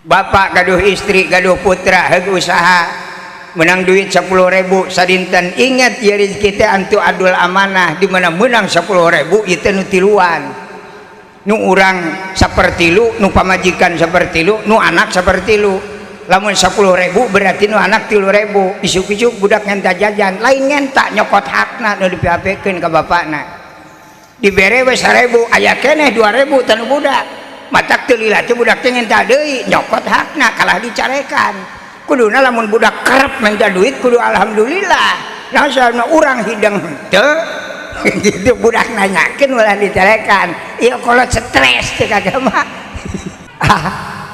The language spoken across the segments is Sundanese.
Bapak gaduh istri, gaduh putra, heug usaha menang duit 10.000 sadinten. Ingat ya rezeki teh antu adul amanah, di mana menang 10.000 ieu teh nu tiluan, nu urang sapertilu, nu pamajikan sapertilu, nu anak sapertilu. Lamun 10.000 berarti nu anak 3.000. Isuk-isuk budak ngenta jajan, lain ngenta nyokot hakna nu dipiapekeun ka bapakna. Dibere we 1.000, aya keneh 2.000 tanu budak. Matak teu lila teh budak teh ngenta deui, nyokot hakna kalah dicarekan. Kuduna lamun budak kerep minta duit kudu alhamdulillah. Nah soalna urang hidang henteu gitu budak nanyakeun ulah dicarekan. Ieu kolot stres teh kagama.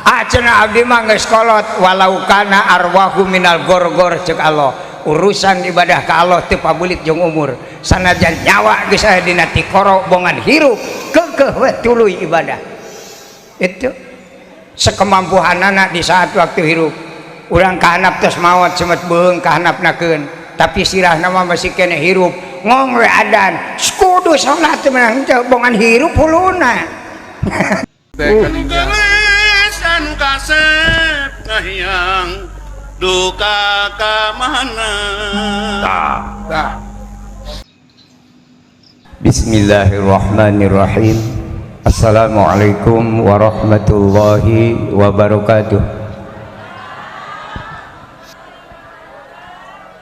Ah cenah abdi mah geus kolot walau kana arwahu minal gorgor ceuk Allah. Urusan ibadah ka Allah teu pabulit jeung umur. Sanajan nyawa geus aya dina tikoro bongan hirup keukeuh we tuluy ibadah. Itu sekemampuhanana di saat waktu hirup. Urang kahanap tos maot semet beung kahanapnakeun, tapi sirahna mah masih keneh hirup. Ngong we adan, kudu salat teh menang teu bongan hirup huluna. Geus anu kasep kahiyang duka ka mana. Tah. Bismillahirrahmanirrahim. Assalamualaikum warahmatullahi wabarakatuh.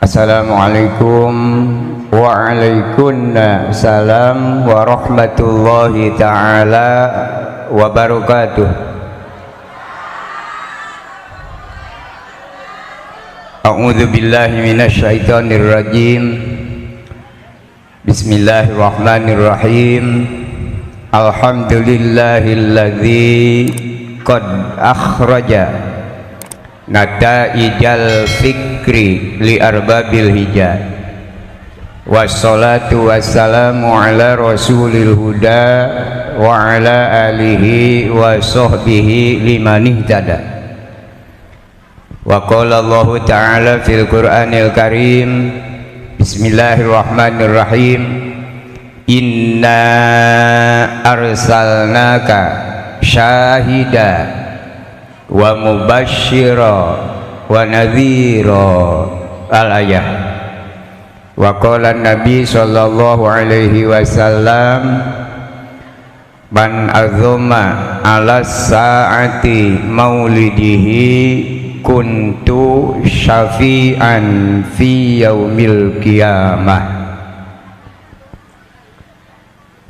Assalamualaikum waalaikumsalam salam warahmatullahi ta'ala wabarakatuh. A'udzu billahi minasyaitonir rajim. Bismillahirrahmanirrahim. Alhamdulillahilladzi qad akhraja nataijal fikri li arbabil hijab. Wassalatu wassalamu ala rasulil huda wa ala alihi wa sahbihi liman ihtada. Wa qala Allahu ta'ala fil Qur'anil Karim. Bismillahirrahmanirrahim. Inna arsalnaka syahida wa mubasyira wa nadhira. Al-ayah. Wa qala Nabi sallallahu alaihi wasallam man azuma ala saati maulidihi kuntu syafi'an fi yaumil qiyamah.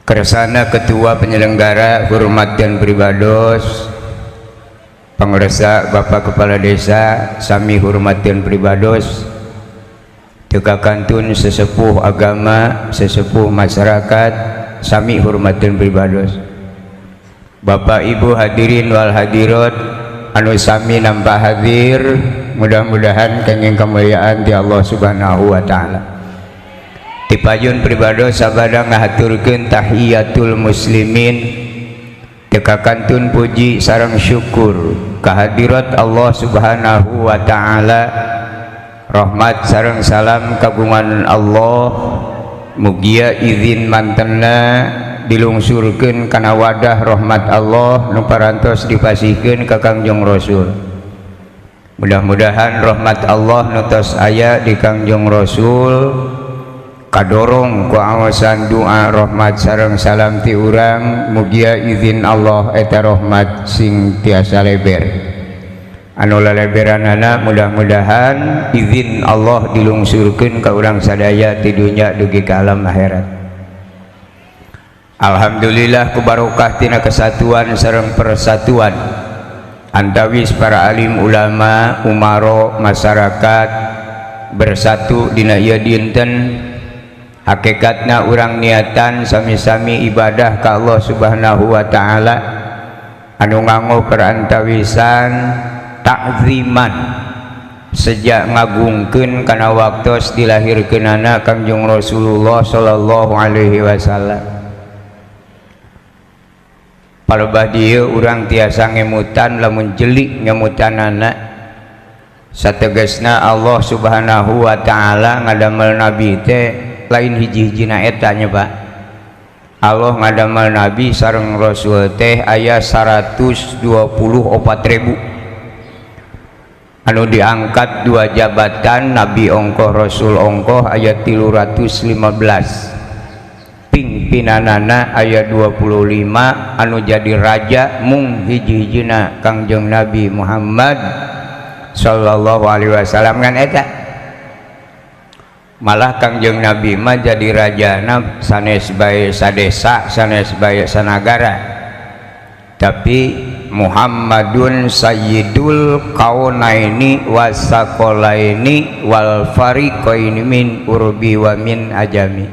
Kersana Ketua Penyelenggara Hormat dan Pribados, Pengersa Bapak Kepala Desa, sami hormat dan pribados, teka kantun sesepuh agama, sesepuh masyarakat, sami hormat dan pribados. Bapak Ibu hadirin wal hadirat anu sami nampak hadir, mudah-mudahan kenging kemuliaan di Allah Subhanahu wa taala. Tipayun pribados sabada ngahaturkeun tahiyatul muslimin, teka kantun puji sareng syukur kehadirat Allah Subhanahu wa taala. Rahmat sareng salam kagungan Allah mugia izin mantena dilungsurkeun kana wadah rahmat Allah nu parantos dipasihkeun ka Kangjeng Rasul. Mudah-mudahan rahmat Allah nu tos aya di Kangjeng Rasul kadorong ku awasan doa rahmat sareng salam ti urang, mugia izin Allah eta rahmat sing tiasa leber. Anu laleberanana mudah-mudahan izin Allah dilungsurkeun ka urang sadaya ti dunya dugi ka alam akhirat. Alhamdulillah ku barokah tina kesatuan sareng persatuan antawis para alim ulama, umaro, masyarakat bersatu dina ieu dinten. Hakikatna urang niatan sami-sami ibadah ka Allah Subhanahu wa taala anu nganggo perantawisan takziman sejak ngagungkeun kana waktos dilahirkeunana Kangjeng Rasulullah sallallahu alaihi wasallam. Palebah dieu urang tiasa ngemutan lamun jelik ngemutanana sategasna Allah Subhanahu wa taala ngadamel nabi teh lain hiji-hijina eta nya Pak. Allah ngadamel nabi sareng rasul teh aya 124.000. Anu diangkat dua jabatan Nabi ongkoh Rasul ongkoh ayat 315 pimpinanana ayat 25 anu jadi raja mung hiji-hijina Kangjeng Nabi Muhammad sallallahu alaihi wasallam kan eta. Malah Kangjeng Nabi mah jadi rajana sanes bae sadesa sanes bae sanagara, tapi Muhammadun sayyidul kaunaini wasaqalaini wal fariqaini min urbi wa min ajami.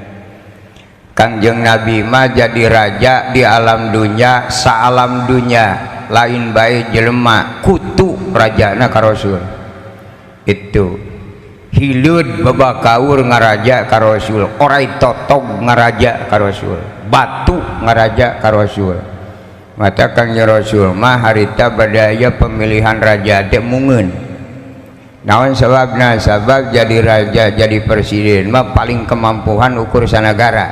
Kangjeng Nabi mah jadi raja di alam dunya saalam dunya lain bae jelema kutu rajana ka Rasul. Itu hileud babakaur ngaraja ka Rasul, orai totog ngaraja ka Rasul, batu ngaraja ka Rasul. Mata Kangjeng Rasul mah harita badaya pemilihan raja teh mungeun. Naon sababna? Sabab jadi raja jadi presiden mah paling kemampuan ukur sanagara.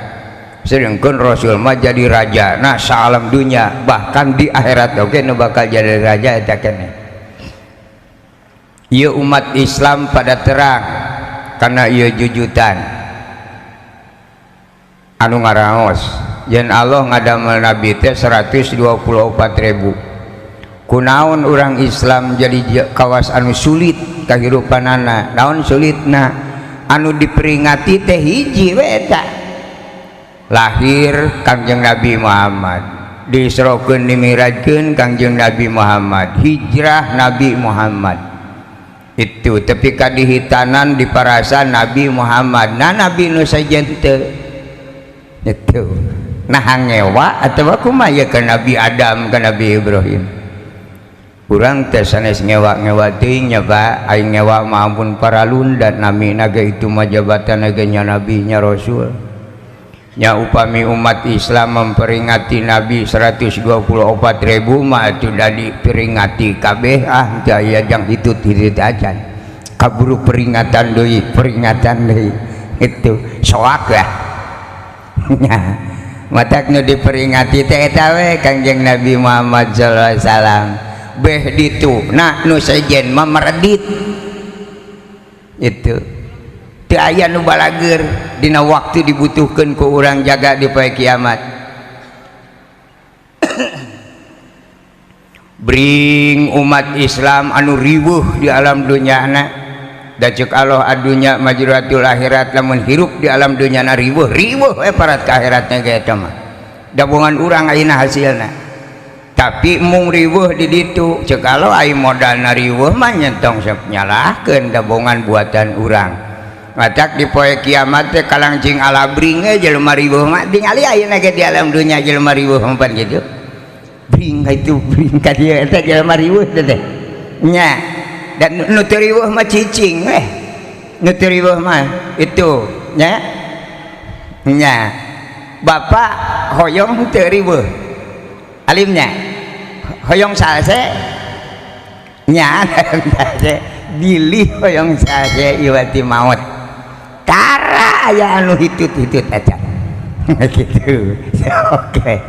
Sedangkan Rasul mah jadi raja nah saalam dunia bahkan di akhirat oge nu bakal jadi raja eta keneh. Ieu umat Islam pada terang karena ieu jujutan anu ngaraos yen Allah ngadamel nabi teh 124.000. Kunaon urang Islam jadi kawas anu sulit kahirupanana? Naon sulitna? Anu diperingati teh hiji we eta. Lahir Kangjeng Nabi Muhammad, diisrokeun dimirajkeun Kangjeng Nabi Muhammad, hijrah Nabi Muhammad. Itu tepi ka dihitanan diparasa Nabi Muhammad. Nah Nabi nu sejen teu. Itu nah ngewa atawa kumaha ya ka Nabi Adam ka Nabi Ibrahim. Urang teh sanes ngewa-ngewa teuing nya Pak, aing ngewa mah ampun paralun dan namina ge itu mah jabatan ge nya nabi nya rasul. Nya upami umat Islam memperingati Nabi 124.000 mah atuh da diperingati kabeh ah teu aya jang hitut-hitut acan. Kaburu peringatan deui itu soak lah. Nya matak nu diperingati teh eta we Kangjeng Nabi Muhammad sallallahu alaihi wasallam. Beh ditu na nu sejen mah meredit. Itu teu aya nu balageur dina waktu dibutuhkeun ku urang jaga di poe kiamat. Bring umat Islam anu riweuh di alam dunyana da ceuk Allah adunya majratul akhirat lamun hirup di alam dunyana riweuh riweuh we parat ka akhiratna ge eta mah dabongan urang ayeuna hasilna. Tapi mung riweuh di ditu ceuk Allah ai modalna riweuh mah nyentong sok nyalahkeun dabongan buatan urang. Matak di poe kiamat teh kalangjing alabring we jelema riweuh mah tingali ayeuna ge di alam dunya jelema riweuh pan kitu. Bring itu bring ka dieu eta jelema riweuh teh nya. Dan nu teu riweuh mah cicing weh. Nu teu riweuh mah itu nya. Nya. Bapak hoyong teu riweuh. Alimnya. Hoyong salse nya bilih hoyong salse iwati maut. Tara aya anu hitut-hitut aja. Gitu. Oke.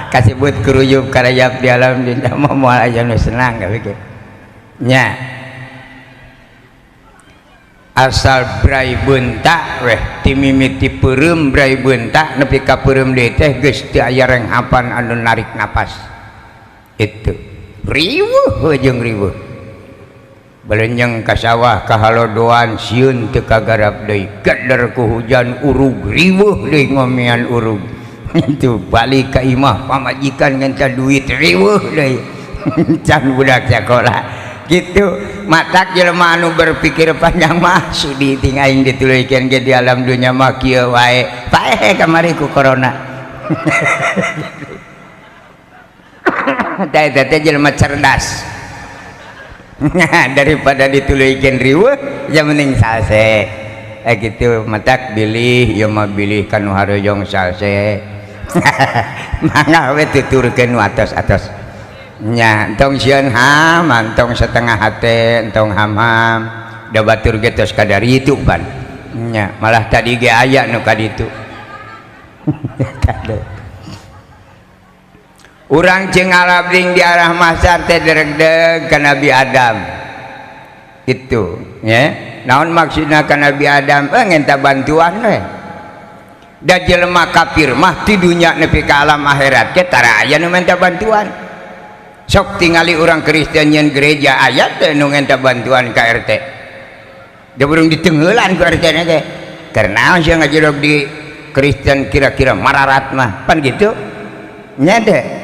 Kasebut keruyup karayap di alam dunia mah moal aya nu senang kabeh. Nya. Asal brai beuntak weh timimiti peureum brai beuntak nepi ka peureum deui teh geus teu aya renghapan anu narik napas. Itu. Riweuh jeung riweuh. Belenyeng ka sawah ka halodoan sieun teu kagarap deui geder ku hujan urug riweuh deui ngomean urug. Itu balik ka imah pamajikan ngenta duit riweuh deui can budak sakola gitu. Matak jelema anu berpikir panjang mah sudi ting aing dituluykeun ge di alam dunya mah kieu wae paeh kamari ku corona. Tah eta teh jelema cerdas. Daripada dituluykeun riweuh ya mending salse. Gitu matak bilih ieu mah bilih kanu harojong salse. Mangga we tuturkeun nu atos-atos. Nya entong sieun ham, entong setengah hate, entong ham-ham. Da batur ge tos kadari itu pan. Nya malah tadi ge aya nu ka ditu. Urang jeung ngalabring di arah mahsyar teh deregdeg ka Nabi Adam. Itu nya. Naon maksudna ka Nabi Adam? Ngenta bantuan we. Da jelema kafir mah ti dunya nepi ka alam akhirat ge tara aya nu menta bantuan. Sok tingali urang Kristen nyeun gereja aya teh nu ngenta bantuan ka RT. Da burung ditengeulan ku RT na teh. Karena sia ngajedog di Kristen kira-kira mararat mah pan gitu. Nya teh.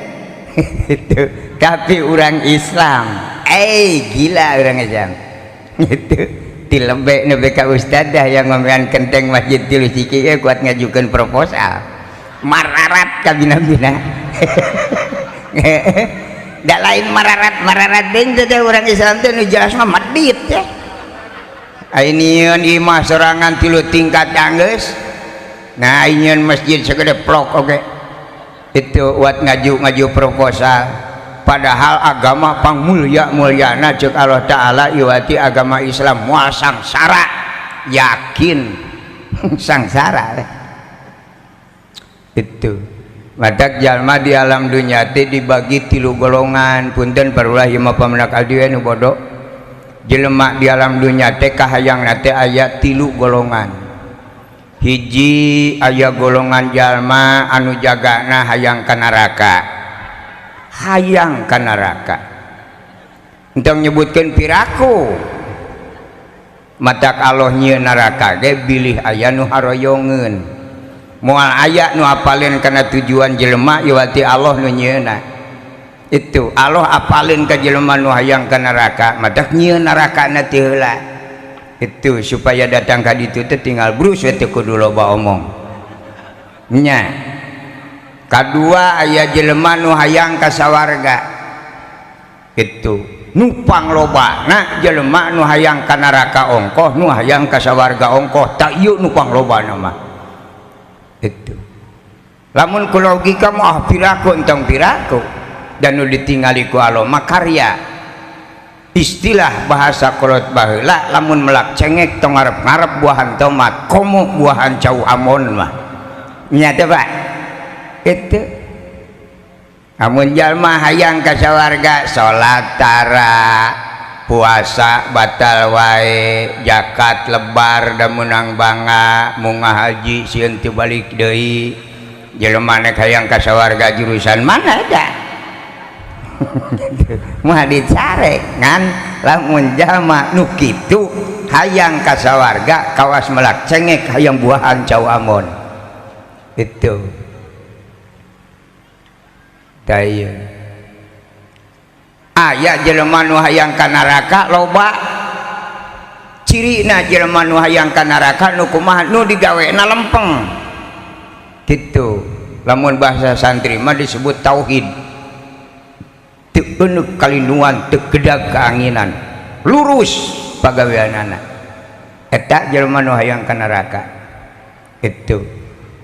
Itu tapi orang Islam gila orang Islam itu tilebek nepi ka ustadzah yang ngomean kenteng masjid tilu siki kuat ngajukeun proposal mararat kabina-bina. Da lain mararat deui teh orang Islam teh nu jelas mah medit teh. Ayeuna imah sorangan tilu tingkat anggeus. Nah ayeuna masjid sagede plok oge. Itu buat ngaju-ngaju proposal padahal agama pangmulia-mulyana cek Allah Ta'ala iwati agama Islam moal sangsara yakin sangsara itu matak jalma di alam dunia teh dibagi tilu golongan punten barulah ieu mah pamenak abdi we nu bodoh jelema di alam dunia teh kahayangna teh aya tilu golongan. Hiji aya golongan jalma anu jagana hayang ka neraka, hayang ka neraka. Entong nyebutkeun piraku matak Allah nyieun neraka ge bilih aya nu haroyongeun, moal aya nu apaleun kana tujuan jelema iwati Allah nu nyieunna. Itu Allah apaleun ka jelema nu hayang ka neraka, matak nyieun nerakana ti heula. Itu supaya datang ka ditu teh tinggal brus we teu kudu loba omong nya. Kadua aya jelema nu hayang ka sawarga, itu nupang lobana jelema nu hayang ka neraka ongkoh, nu hayang ka sawarga ongkoh, tak ieu nupang lobana mah. Itu lamun ku logika mah piraku entong piraku dan nu ditingali ku Allah mah karya. Istilah bahasa kolot baheula lamun melak cengek tong ngarep-ngarep buahan tomat komo buahan cau amon mah nya teh Pak. Itu amun jalma hayang ka sawarga salat tara, puasa batal wae, zakat lebar da meunang bangga, munga haji sieun teu balik deui. Jelema nek hayang ka sawarga jurusan mana eta? Mah dicare ngan lamun jalma nu kitu hayang ka sawarga kawas melak cengek hayang buahan cau amon. Itu daya aya jelema nu hayang ka neraka loba cirina jelema nu hayang ka neraka nu kumaha nu digawena lempeng kitu. Lamun bahasa santri mah disebut tauhid, teu euneuh kalinuan, teu kedag keanginan, lurus pagaweanana. Eta jelema nu hayang ka neraka itu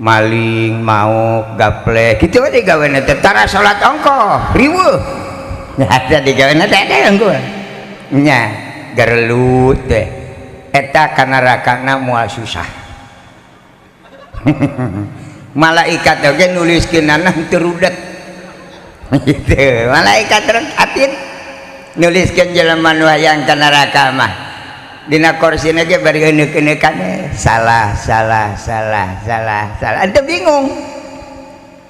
maling, mauk, gapleh kitu we digawena teh, tara salat ongkoh riweuh nya digawena teh eta unggul nya gerelut teh eta ka nerakana moal susah. Malaikat oge nuliskeunana teu rudet gitu. Malaikat terus atin nuliskeun jelema nu hayang ka neraka mah dina korsina ge bari euneukeun-eunekan salah salah salah salah salah ente bingung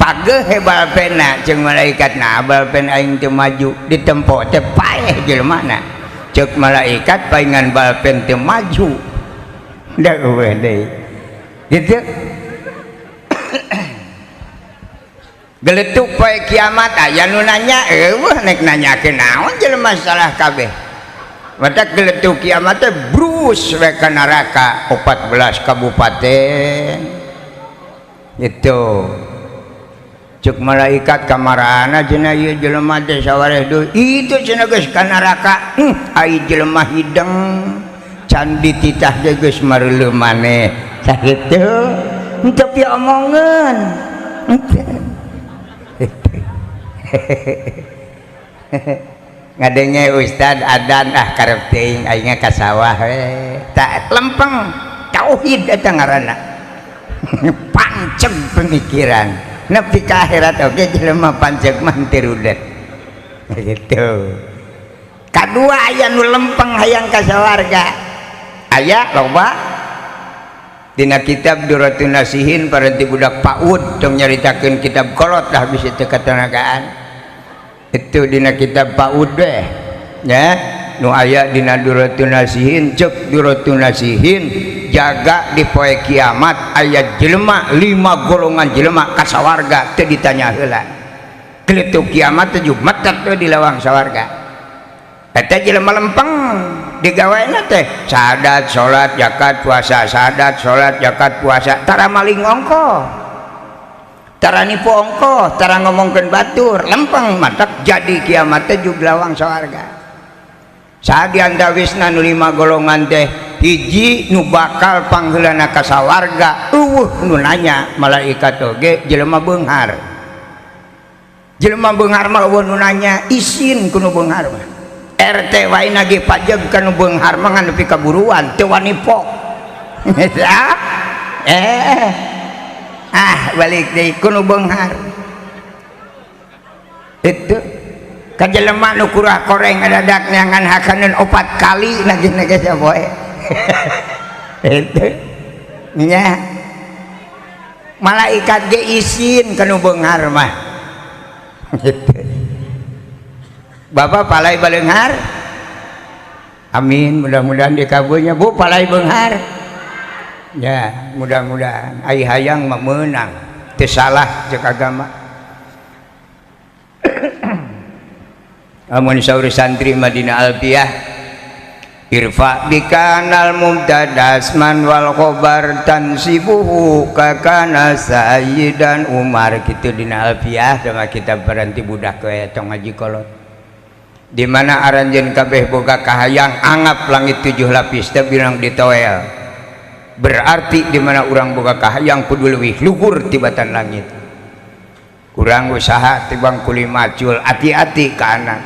pageuh hebal pena jeung malaikat na abal pen aing teu maju ditempo teh paeh jelemana ceuk malaikat paingan balpen teu maju da eueuh deui gitu. Geletuk poe kiamat aya nu nanya eueuh nek nanyakeun naon jelema salah kabeh. Matak geletuk kiamat teh brus we ka neraka 14 kabupaten. Itu cek malaikat kamarana cenah ieu jelema teh sawareh deui itu cenah geus ka neraka. Ai jelema hideng can dititah ge geus mareuleuh maneh. Sakitu henteu pi omongeun. Ngadenge ustad adan ah karep teuing aing ka sawah we tak lempeng tauhid eta ngaranna panceg pemikiran Nepi ka akhirat oge jelema panceg mah teu rudet. Gitu. Kadua aya nu lempeng hayang ka sawarga. Aya loba dina kitab Duratun Nasihin paranti budak PAUD tong nyaritakeun kitab kolot dah bisa teu katenagaan. Itu dina kitab PAUD deh ya nu aya dina Duratun Nasihin ceuk Duratun Nasihin jaga di poe kiamat aya jelema 5 golongan jelema ka sawarga teu ditanya heula. Keletuk kiamat teh jumetet teh di lawang sawarga. Eta jelema lempeng digawena teh sadat salat zakat puasa sadat salat zakat puasa tara maling ongkoh tara nipu ongkoh tara ngomongkeun batur lempeng matak jadi kiamat teh jug lawang sawarga. Saha di antawisna nu 5 golongan teh hiji nu bakal pangheulana ka sawarga eueuh nu nanya malaikat oge jelema beunghar. Jelema beunghar mah eueuh nu nanya isin ku nu beunghar mah. RT wae nagih pajeg ka nu beunghar mah ngan nepi ka buruan teu wani pok. Balik deui ku nu beunghar. Itu ka jelema nu kurah koreng adadak neangan hakaneun 4 kali nagih nage sapoe. Itu nya malaikat ge isin ka nu beunghar mah. Gitu. Bapak palai baleunghar? Amin, mudah-mudahan dikabulnya. Bu palai beunghar? Ya, mudah-mudahan ai hayang mah meunang. Teu salah ceuk agama. Amun saur santri Madinah Alfiyah irfa bikanal mubtadasman wal khobar tansibuhu kakana sayyidan Umar kitu dina Alfiyah sama kitab berhenti budak we tong ngaji kolot. Di mana aranjeun kabeh boga kahayang anggap langit 7 lapis teh bilang ditoel. Berarti di mana urang boga kahayang kudu leuwih luhur tibatan langit. Kurang usaha tibang kuli macul hati-hati ka anak.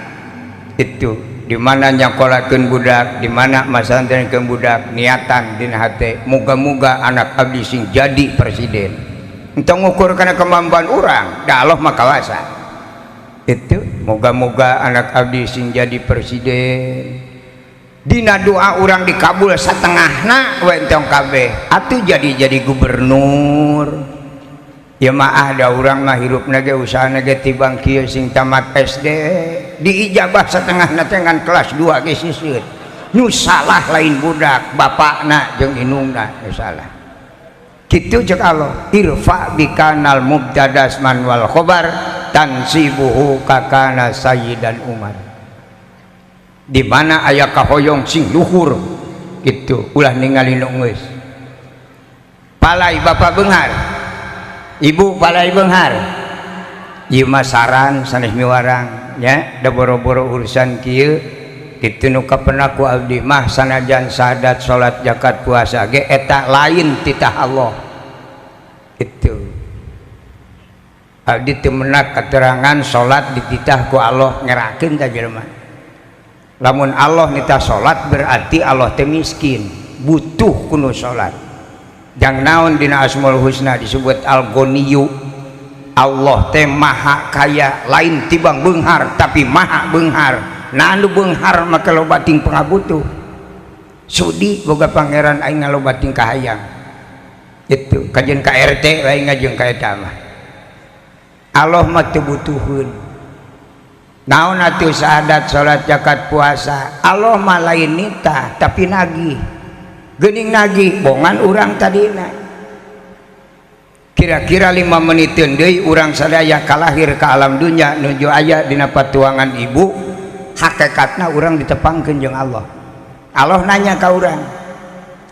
Itu di mana nyakolakeun budak, di mana masantrenkeun budak, niatan dina hate moga-moga anak abdi sing jadi presiden. Entong ngukur kana kemampuan urang, da Allah mah kawasa. Itu moga-moga anak abdi sing jadi presiden. Dina doa urang dikabul satengahna we entong kabeh atuh jadi gubernur. Ya maah da urang mah hirupna ge usahana ge tibang kieu sing tamat SD diijabah satengahna teh ngan kelas 2 ge sisieun. Nu salah lain budak, bapakna jeung indungna nu salah. Kitu ceuk Allah, irfa bikanal mubtadasman wal khobar tansibuhu kakana sayyidan Umar. Di mana aya kahoyong sing luhur kitu ulah ningali nu geus. Palai bapak beunghar, ibu palai beunghar. Ieu mah saran sanes miwarang nya da boro-boro urusan kieu kitu nu kapenak ku abdi mah sanajan sadat salat zakat puasa ge eta lain titah Allah. Itu abdi teu menak keterangan salat dititah ku Allah ngerakeun ka jelema. Lamun Allah nitah salat berarti Allah teh miskin, butuh kuno salat. Jang naon dina Asmaul Husna disebut Al-Ghaniyyu. Allah teh maha kaya, lain tibang beunghar tapi maha beunghar. Nah anu beunghar maka loba ting pangabutuh. Sudi boga pangeran aing ngaloba ting kahayang. Itu kajeun ka RT lain ngajeng ka eta mah. Allah mah teu butuheun. Naon atuh sahadat salat zakat puasa Allah mah lain nitah tapi nagih. Geuning nagih bongan urang tadina. Kira-kira 5 meniteun deui urang sadaya kalahir ka alam dunya nuju aya dina patuangan ibu, hakikatna urang ditepangkeun jeung Allah. Allah nanya ka urang.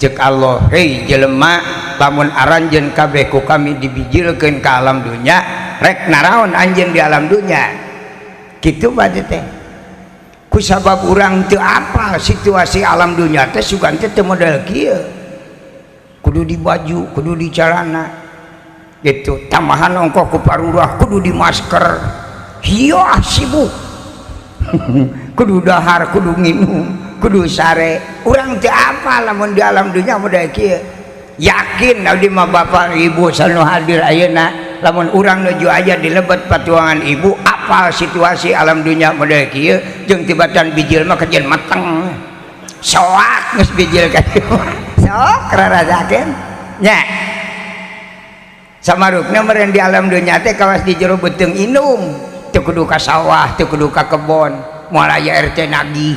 Ceuk Allah, "Hei jelema, lamun aranjeun kabeh ku kami dibijilkeun ka alam dunya, rek naraon anjeun di alam dunya?" Kitu bae teh. Ku sabab urang teu apal situasi alam dunya teh sugan teh teu model kieu. Kudu di baju, kudu di calana. Gitu, tambahan ongkoh ku parurah kudu di masker. Hiyo ah sibuk. Kudu dahar, kudu nginum, kudu sare. Urang teu apal lamun di alam dunya model kieu. Yakin abdi mah bapak ibu sanu hadir ayeuna Lamun urang nuju aya di lebet patuangan ibu apal situasi alam dunya model kieu jeung tibatan bijil mah kajian mateng. Soak geus bijil ka dieu. Sok rarasakeun nya. Samarukna meureun di alam dunya teh kawas di jero beuteung indung, teu kudu ka sawah, teu kudu ka kebon, moal aya RT nagih.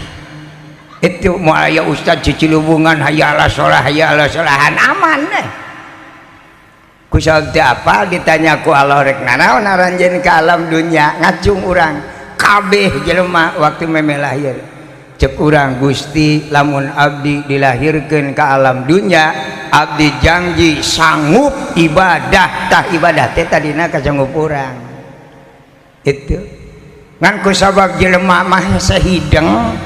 Itu moal aya ustad cicilubungan hayya ala sholah hayya ala sholahan aman deh. Ku sabab teu apal ditanya ku Allah rek nanaon aranjeun ka alam dunya ngacung urang kabeh jelema waktu memeh lahir. Cek urang Gusti lamun abdi dilahirkeun ka alam dunya abdi janji sanggup ibadah. Tah ibadah teh tadina kasanggup urang. Itu ngan ku sabab jelema mah sehideng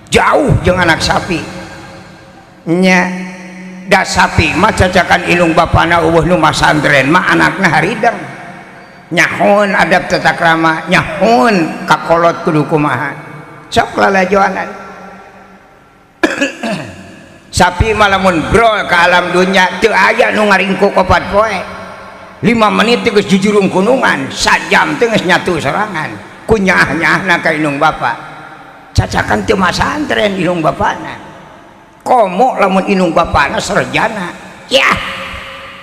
jauh jeung anak sapi nya. Da sapi mah cacakan ilung bapana eueuh nu masantren mah anakna harideng nyahoon adab tata krama, nyahoon kakolot kudu kumaha. Sok lalajoanan. Sapi mah lamun brol ka alam dunya teu aya nu ngaringkuk opat poe. 5 menit teh geus jujurung gunungan, sajam teh geus nyatu sorangan. Ku nyaah-nyaahna ka indung bapa. Cacakan teu masantren indung bapana. Komo lamun indung bapana sarjana. Yah,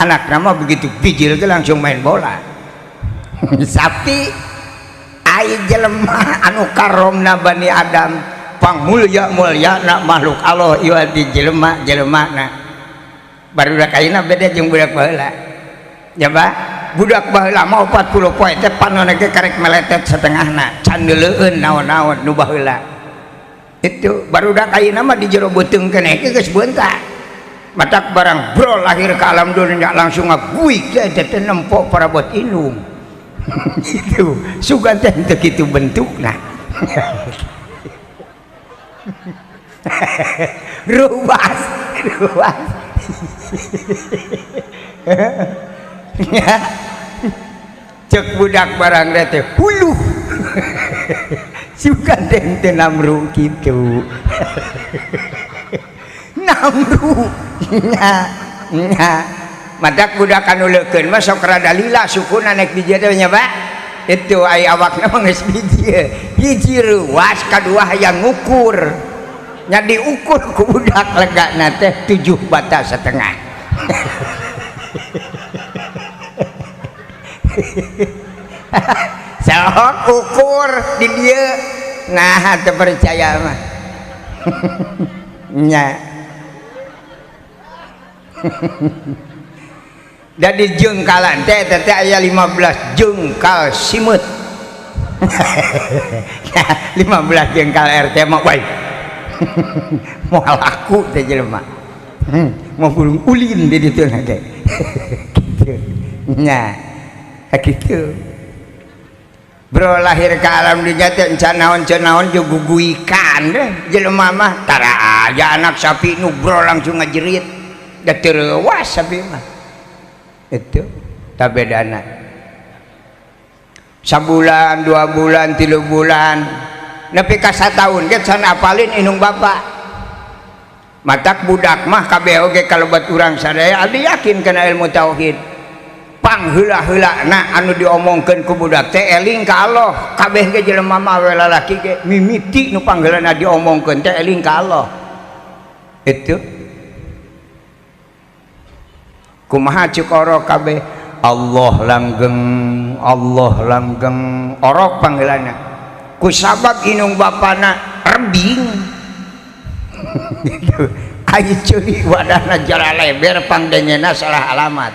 anakna mah begitu bijil ge langsung main bola. Sapi ai jelema anu karomna Bani Adam pangmulya-mulyana makhluk Allah ieu di jelema-jelemana. Barudak ayeuna beda jeung budak baheula. Ya Pak, budak baheula mah 40 poe teh panonna ge karek meletet satengahna, can deuleueun naon-naon nu baheula. Itu barudak ayeuna mah di jero beuteung keneh ge geus beunta. Matak barang bro lahir ke alam dunia langsung ngaguik teh teh nempok parabot indung. Itu sugan teh teu kitu bentukna. Ruas, ruas. Cek budak barang teh huluh. Sugan teh teu namru kitu. Namru. Nya, nya. Matak budak anu leukeun mah sok rada lila sukuna naik biji teh nya Pak. Itu ai awakna mah geus biji. Hiji ruas kadua hayang ngukur. Nya diukur ku budak legana teh 7 bata setengah. Sok ukur di dieu. Nah teu percaya mah. Nya. Jadi jengkalan teh teh aya 15 jengkal simut. 15 jengkal RT mah wae. Moal laku teh jelema. Mau burung ulin di ditu na teh. Kitu. Nya. Kitu. Bro lahir ke alam dunya teh encan naon-naon jeung guguikan deh jelema mah tara aya anak sapi nu bro langsung ngajerit. Da teu reuas sapi mah. Itu tak bedana sabulan 2 bulan 3 bulan nepi ka satahun ge can apalin indung bapa. Matak budak mah kabeh oge kalebat urang sadaya abdi yakin kana ilmu tauhid. Pangheula-heulana anu diomongkeun ku budak teh eling ka Allah. Kabeh ge jelema mah we lalaki ge mimiti nu pangheulana diomongkeun teh eling ka Allah. Itu kumaha cek orok kabeh Allah langgeng, Allah langgeng, orok panggilanna ku sabab inung bapana rebing. Gitu. Ai ceuli wadahna jala leber pangdengena salah alamat.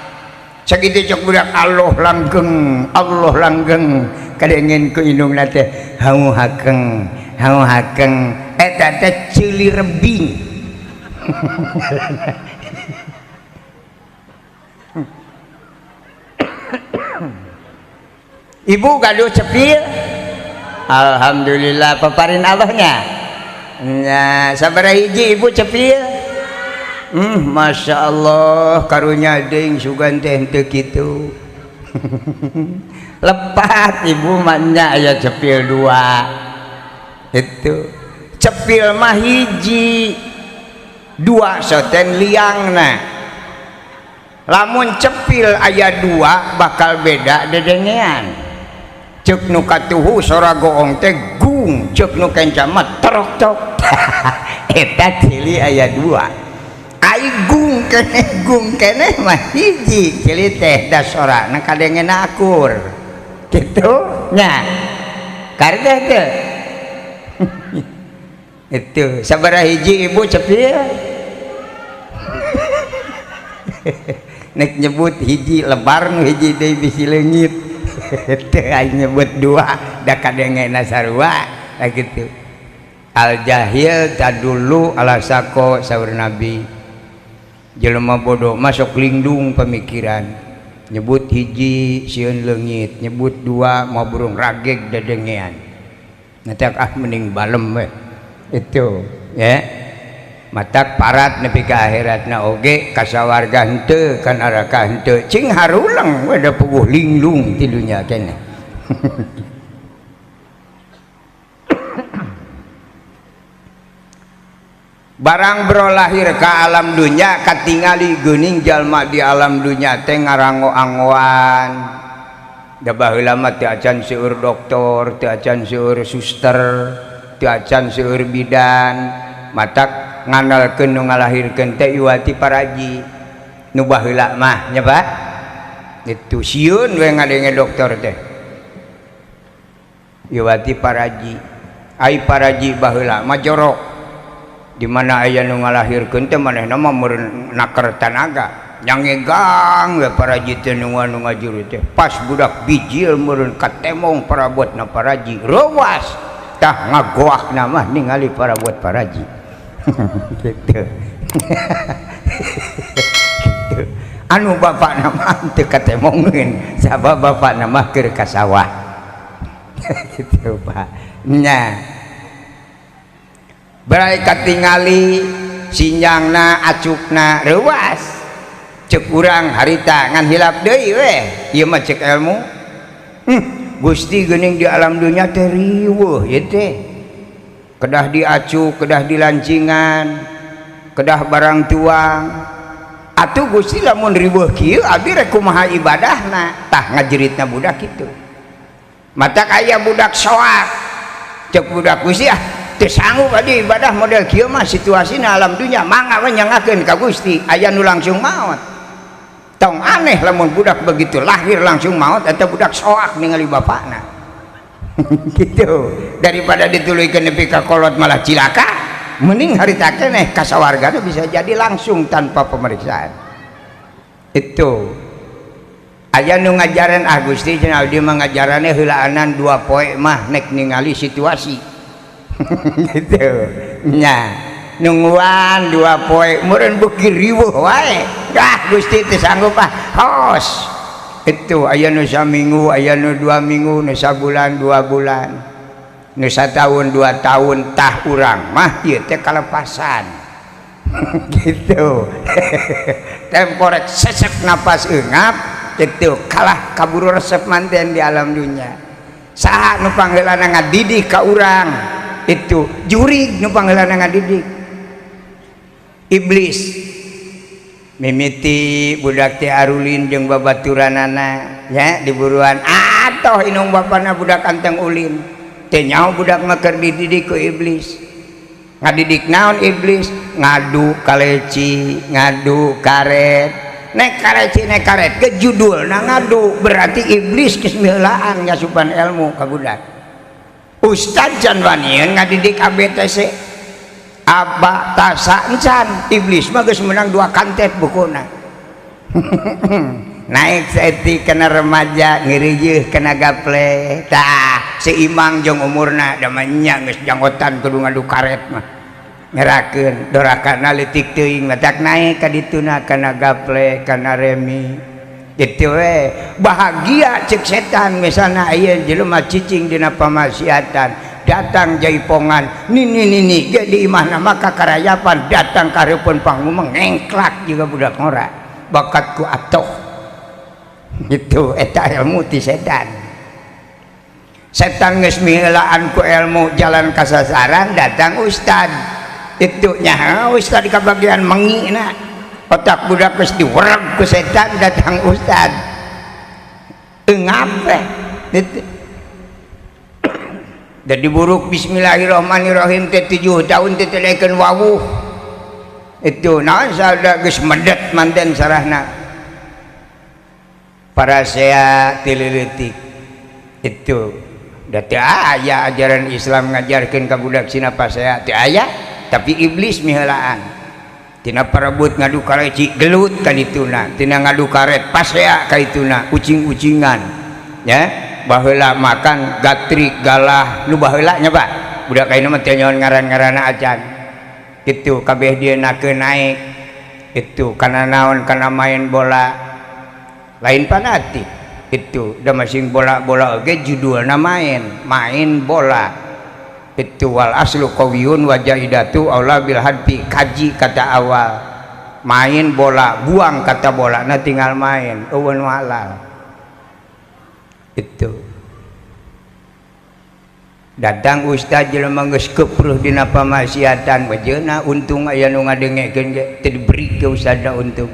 Sakitu cek budak Allah langgeng, Allah langgeng, kadengen ku indungna teh hau hakeng, hau hakeng, eta teh ceuli rebing. Ibu gaduh cepil, alhamdulillah paparin Allahnya. Nah, sabaraha hiji ibu cepil? Masya Allah karunya deing sugan teh henteu kitu. Lepat ibu mah nya aya cepil 2. Itu cepil mah hiji, 2 soten liangna. Lamun cepil aya dua bakal beda dedengean. Cek nu katuhu sora goong teh gung, cek nu kenca mah trok tok. Eta cili aya dua. Ai gung keneh mah hiji cili teh da sorana kadengena akur. Kitu nya. Karteh teh. Itu sabaraha hiji ibu cepil? Nek nyebut hiji lebar nu hiji deui bisi leungit. Teu aing nyebut dua da kadengena sarua kitu. Al jahil tadullu ala sako saur Nabi. Jelema bodoh masuk lindung pemikiran. Nyebut hiji sieun leungit, nyebut dua mau burung rageg dedengean. Nanti ah mending balem we. Itu ya. Matak parat nepi ka akhiratna oge kasawarga henteu ka neraka henteu cing harulang we da puguh linglung ti dunya keneh. Barang bro lahir ka alam dunya katingali geuning jalma di alam dunya teh ngarango-angoan. Da baheula mah teu acan seueur doktor, teu acan seueur suster, teu acan seueur bidan. Matak nganalkeun nu ngalahirkeun teh iwati paraji nu baheula mah nya Pak. Itu sieun we ngadenge dokter teh iwati paraji. Ai paraji baheula mah jorok, di mana aya nu ngalahirkeun teh manehna mah meureun naker tanaga nyangegang we paraji teh nu ngajuru teh. Pas budak bijil meureun katemong parabotna paraji reuas tah ngagoakna mah ningali parabot paraji. Gitu. Gitu. Anu bapak nama teu katemongeun sabab bapak nama keur ka sawah. Gitu Pak. Nya. Bae katingali sinjangna acukna reuas. Cek urang harita ngan hilap deui we. Ieu mah cek ilmu. Gusti geuning di alam dunya teh riweuh ieu teh. Kedah diacu, kedah dilancingan, kedah barang tuang. Atuh Gusti lamun riweuh kieu abdi rek kumaha ibadahna? Tah ngajeritna budak kitu. Matak aya budak soak. Cek budak Gusti ah teu sanggup abdi ibadah model kieu mah situasina alam dunya mangga we nyangakeun ka Gusti, aya nu langsung maot. Tong aneh lamun budak begitu lahir langsung maot eta budak soak ningali bapakna. Gitu. Daripada dituluykeun nepi ka kolot malah cilaka, mending harita keneh ka sawargana bisa jadi langsung tanpa pemeriksaan. Itu aya nu ngajaran ah Gusti cenah abdi mah ngajarane heulaanan dua poe mah nek ningali situasi. Gitu nya nungguan dua poe meureun beuki riweuh wae. Dah Gusti teu sanggup ah hos. Itu aya nu saminggu, aya nu 2 minggu, nu sabulan 2 bulan, nu satahun 2 tahun. Tah urang mah ieu teh kalepasan. Gitu. Temporek sesek napas eungap gitu kalah kaburu resep manten di alam dunya. Saha nu pangheulana ngadidik ka urang itu jurig nu pangheulana ngadidik iblis. Mimiti budak teh arulin jeung babaturanana nya diburuan atoh inung bapana budak anteng ulin teh nyaho budak mah keur dididik ku iblis. Ngadidik naon iblis? Ngadu kaleci, ngadu karet. Nek kaleci nek karet ke judulna ngadu, berarti iblis geus miheulaan ngasupan ilmu ka budak. Ustad can wanian ngadidik ABTC aba tasa encan, iblis mah geus menang 2 kantet bukuna. Naik saeutik kana remaja ngireujeun kana gaple tah seimbang jeung umurna da mah nya geus janggotan kudu ngadu karet mah ngerakeun dorakana leutik teuing matak naik ka dituna kana gaple kana remi kitu we. Bahagia cek setan misalna aya jelema cicing dina pamaksiatan datang jaipongan nini nini ge di imahna maka karayapan datang kareupeun panggung ngengklak juga budak ngora bakatku atoh. Gitu eta ilmu ti setan. Setan geus miheulaan ku ilmu jalan kasasaran datang ustad. Itu nya ustad kabagian mengina. Otak budak geus diwereg ku setan, datang ustad engap teh. Jadi buruk bismillahirrahmanirrahim teh 7 tahun teh teu daekeun wawuh. Itu naon sada geus medet manten sarahna. Parasea ti leutik. Itu da teu aya ajaran Islam ngajarkeun ka budak sina pasea, teu aya, tapi iblis miheulaan. Tina parebut ngadu kareci gelut ka dituna, tina ngadu karet pasea ka ituna, ucing-ucingan ya. Baheula makan gatrik galah nu baheula nya Pak, budak ayeuna mah teu nyaho ngaran-ngaranna acan kitu, kabeh dienakeun naik itu kana naon, kana main bola lain fanatik itu da masing bola-bola oge judulna main main bola itu. Wal aslu qawiyun wa jaidatu aula bil hadfi, kaji kata awal main bola, buang kata bola na tinggal main eueun halal. Itu datang ustaz jelema geus kepreuh dina pamaksiatan bejeuna, untung aya nu ngadengekeun ge teu diberi ke ustazna, untung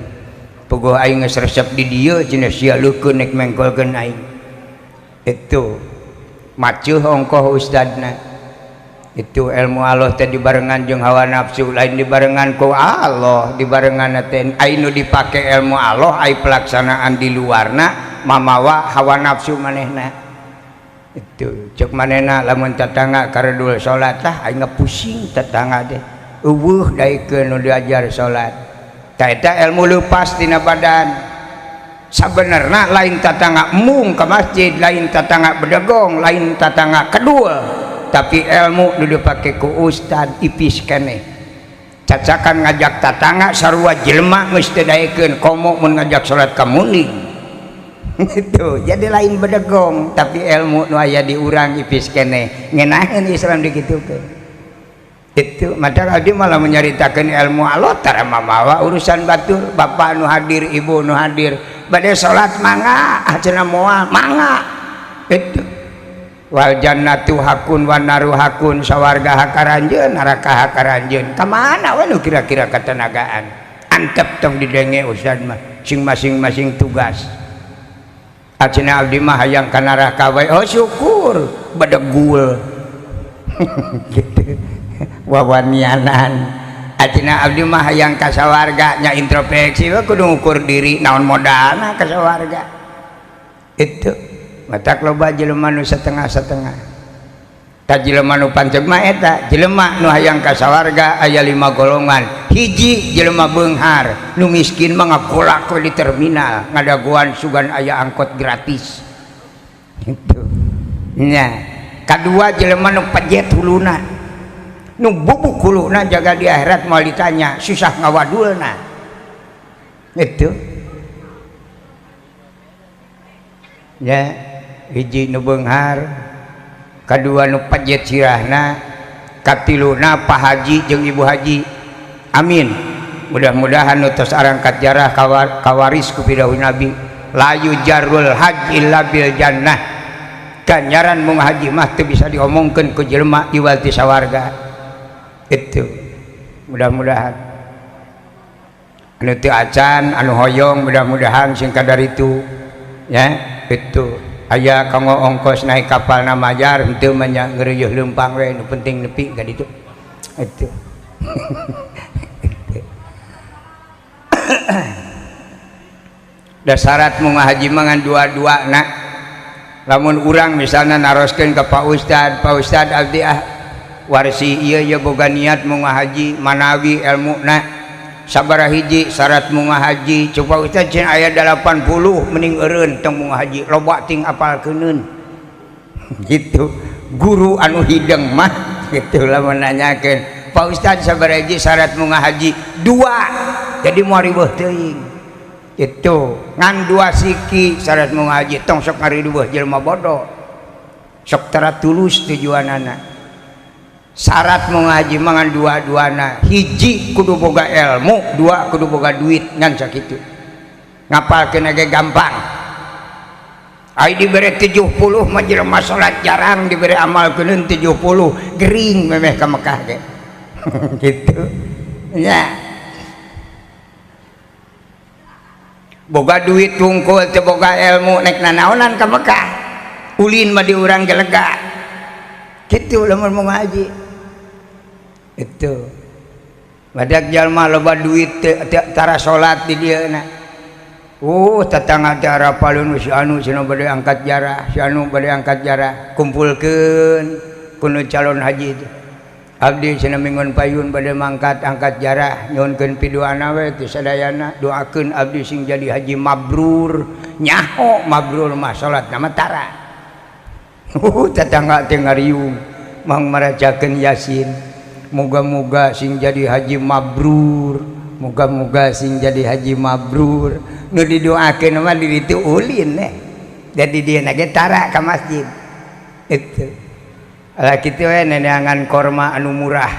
puguh aing geus resep di dieu cenah, sia leukeun nek mengkolkeun aing. Itu macuh ongkoh ustazna. Itu ilmu Allah teh dibarengan jeung hawa nafsu, lain dibarengan ku Allah, dibarengan teh ai nu dipake ilmu Allah, ai pelaksanaan di luarna mamawa hawa nafsu manehna. Itu cek manehna lamun tetangga karedul salat tah aing pusing tetangga teh eueuh daekeun nu diajar salat. Tah eta ilmu leupas tina badan. Sabenerna lain tetangga embung ka masjid, lain tetangga bedegong, lain tetangga kedul, tapi ilmu nu dipake ku ustad ipis keneh. Cacakan ngajak tatangga sarua jelema geus teu daekeun, komo mun ngajak salat ka munding. Itu jadi lain bedegong, tapi ilmu nu aya di urang ipis keneh, ngenaheun Islam dikitukeun. Itu mata abdi malah menyaritakeun ilmu Allah tara mamawa urusan batur, bapak nu hadir, ibu nu hadir, bade salat mangga, cenah moal mangga. Itu wal jannatu hakun wan naru hakun, sawarga hakaranjeun, neraka hakaranjeun. Ka mana we nu kira-kira katenagaan? Antep tong didenge ustad mah, sing masing-masing tugas. Acina abdi mah hayang ka neraka wae, oh syukur bedegul. Gitu. Wawanianan. Acina abdi mah hayang ka sawarga, nya introspeksi we kudu ngukur diri naon modalna ka sawarga. Itu matak loba jelema nu setengah-setengah. Ta jelema nu panceg mah eta jelema nu hayang ka sawarga aya 5 golongan. Hiji jelema beunghar, nu miskin mah ngakolak we di terminal ngadagoan sugan aya angkot gratis. Gitu. Nya, kadua jelema nu pejet huluna, nu bubuk huluna jaga di akhirat moal ditanya, susah ngawadulna. Itu. Ya, hiji nu beunghar, kadua nu pajet sirahna, katiluna Pak Haji jeung Ibu Haji. Amin. Mudah-mudahan nu tos arangkat jarah kawaris ku pidawuh Nabi, la yujarrul hajj illa bil jannah. Ganjaran mung haji mah teu bisa diomongkeun ku jelema iwal ti sawarga. Itu mudah-mudahan anu teu acan anu hoyong mudah-mudahan sing kadar itu ya. Itu aya kanggo ongkos naik kapal na majar henteu mah nya ngeureuh leumpang we, nu penting nepi ka ditu. Itu. Da syarat mung haji mah ngan dua-duana. Lamun urang misalna naroskeun ka Pak Ustad, Pak Ustad abdi ah warsi ieu ieu boga niat mung haji manawi elmuna sabaraha hiji syarat mung haji, coba Ustad cenah aya 80 mending eureun tong mung haji loba ting apalkeuneun. Gitu guru anu hideng mah gitu lamun nanyakeun Pak Ustad sabaraha hiji syarat mung haji 2, jadi moal riweuh teuing. Itu ngan 2 siki syarat mung haji, tong sok ngariweuh jelema bodoh, sok tara tulus tujuanana. Syarat mau ngaji mangan dua-duana, hiji kudu boga ilmu, 2 kudu boga duit, ngan sakitu. Ngapalkeun ge gampang. Ai dibere 70 mah jelema salat jarang, dibere amalkeun 70 gering memeh ka Mekah ge. Gitu. Nya. Boga duit tungkul teu boga ilmu nek nanaonan ka Mekah. Ulin mah di urang ge lega. Kitu lamun mau ngaji. Itu. Badak jalma loba duit teu tara salat di dieu na. Tetangga teh arapalun si anu cenah bade angkat jarah, si anu bade angkat jarah, kumpulkeun kuno calon haji teh. Abdi cenah minggon payun bade mangkat angkat jarah, nyuhunkeun piduana we ti sadayana, doakeun abdi sing jadi haji mabrur. Nyaho mabrur mah salat na mah tara. Tetangga teh ngariung mang maracakeun Yasin. Moga-moga sing jadi haji mabrur, moga-moga sing jadi haji mabrur. Nu didoakeun mah di ditu ulin eh. Jadi dia ge tara ka masjid. Itu. Lah kitu we neneangan korma anu murah.